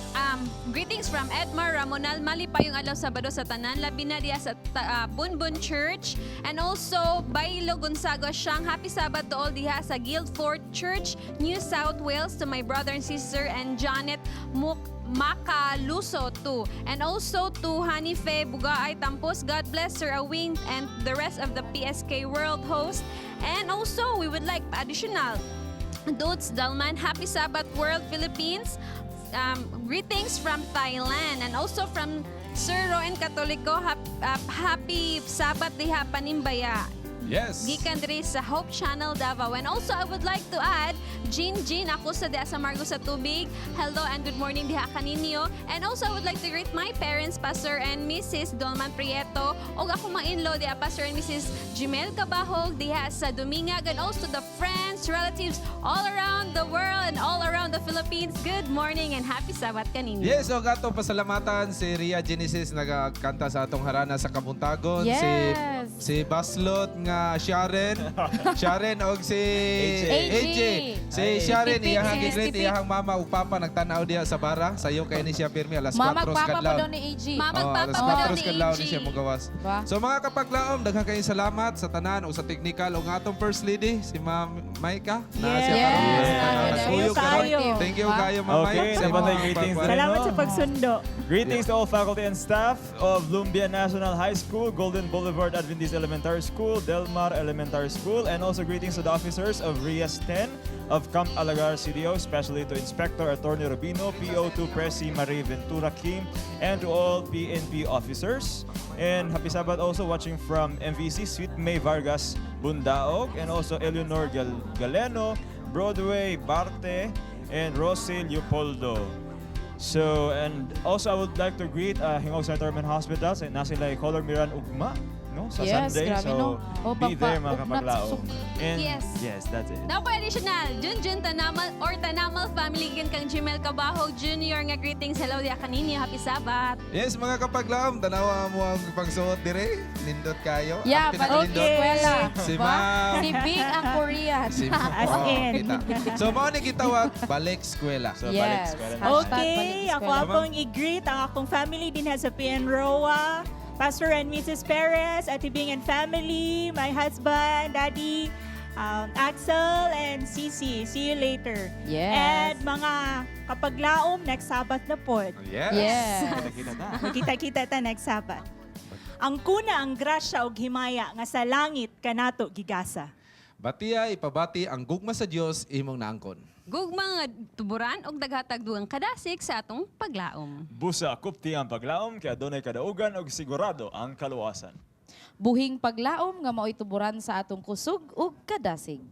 greetings from Edmar Ramonal, malipayong adlaw Sabado sa tanan, labi na diha sa Bunbun Church, and also Bailo Gonzaga Siyang, happy Sabbath to all diha sa Guildford Church, New South Wales, to my brother and sister and Janet Muk Makaluso too. And also to Hanife Bugaay Tampos. God bless Sir Awing and the rest of the PSK World host. And also, we would like additional Dudes Dalman, Happy Sabbath World Philippines. Greetings from Thailand and also from Sir Roen Catolico. Happy Sabbath diha panimbaya. Gikan diri sa Hope Channel Davao. And also, I would like to add, Jean Jean, ako sa diha sa Margo sa Tubig. Hello and good morning diha kaninyo. And also, I would like to greet my parents, Pastor and Mrs. Dolman Prieto. Og ako mga in-law diha, Pastor and Mrs. Jimel Cabahog diha sa Dumingag. And also the friends, relatives all around the world and all around the Philippines. Good morning and happy Sabbath kaninyo. Yes, so gato pasalamatan si Ria Genesis, nagakanta sa atong harana sa Kabuntagon. Si Baslot nga Sharon. Sharon og si AJ. AJ. Si Ay. Sharon Tipik, iyahang si gi-greet Tipik. iyahang mama ug papa nagtan-aw diha sa bara. Sayo kay ni siya pirmi alas 4 Mama, papa pa kadlaw. daw ni AG. Mama, Oh, papa alas pa daw 4 ni kadlaw AG. ni siya mogawas. Ba? So mga kapaglaom, daghan kayong salamat sa tanan o sa technical o nga atong first lady si Ma'am Maika. Na siya Yes. karon. Yes. Nagkuyog karon. Tayo. Thank you kayo, Ma'am Okay, Mike, sa nabatay imong greetings pagkuhan. Salamat sa pagsundo. Greetings to all faculty and staff of Lumbia National High School, Golden Boulevard Adventist Elementary School, Del Mar Elementary School, and also greetings to the officers of Rias 10 of Camp Alagar CDO, especially to Inspector Attorney Rubino, PO2 Presi Marie Ventura Kim, and to all PNP officers. And happy Sabbath also watching from MVC, Sweet May Vargas Bundaog, and also Eleanor Galeno, Broadway Barte, and Rosie Leopoldo. So, and also I would like to greet Hingog San Termen Hospital, sa nasa sila Color Miran Ugma, no? Sa Yes, Sunday. grabe, So, no? Oh, be there, mga pampa- ugma, kapaglao. susuk. And Yes. yes, that's it. Now po additional, Junjun Tanamal or Tanamal family gin kang Jimel Cabahog Jr. nga greetings, hello diya kaninyo, happy Sabbath. Yes, mga kapaglaom, tanawa mo ang pagsuot dire. Nindot kayo. Yeah, Ang pinakanindot. balik eskwela. Si Ba? Ma'am. Si Big ang Korean. Si Ma'am. As Oo, in. kita. So, mao ni gitawag, balik eskwela. So, Yes. balik eskwela na. Hashtag balik Okay, ako eskwela. akong i-greet ang akong family din sa PN Roa, Pastor and Mrs. Perez, Ate Bing and family, my husband, Daddy, Axel, and Cece. See you later. Yes. And mga kapaglaom, next Sabbath na po. Yes. Yes. Kita-kita ta. Magkita-kita ta next Sabbath. Ang kuna ang grasya og himaya nga sa langit kanato gigasa. Batiya, ipabati ang gugma sa Dios imong naangkon. Gugma nga tuburan og daghatag dugang kadasig sa atong paglaom. Busa kupti ang paglaom, kaya dunay kadaugan og sigurado ang kaluwasan. Buhing paglaom nga mao'y tuburan sa atong kusog ug kadasig.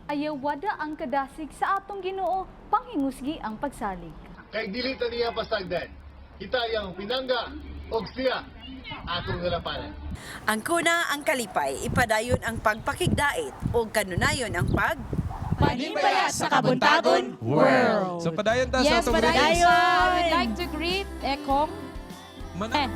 Ayawada ang kadasig sa atong Ginoo, panghingusgi ang pagsalig. Kay dili ta niya pasagdan. Kita iyang pinangga og siya atong nalapanan. Ang kuna ang kalipay, ipadayon ang pagpakigdait o kanunayon ang pag Panimbaya sa kabuntagon world. So padayon ta sa Yes, atong padayon greetings. sa. We'd like to greet Ekong. Mana- Eh.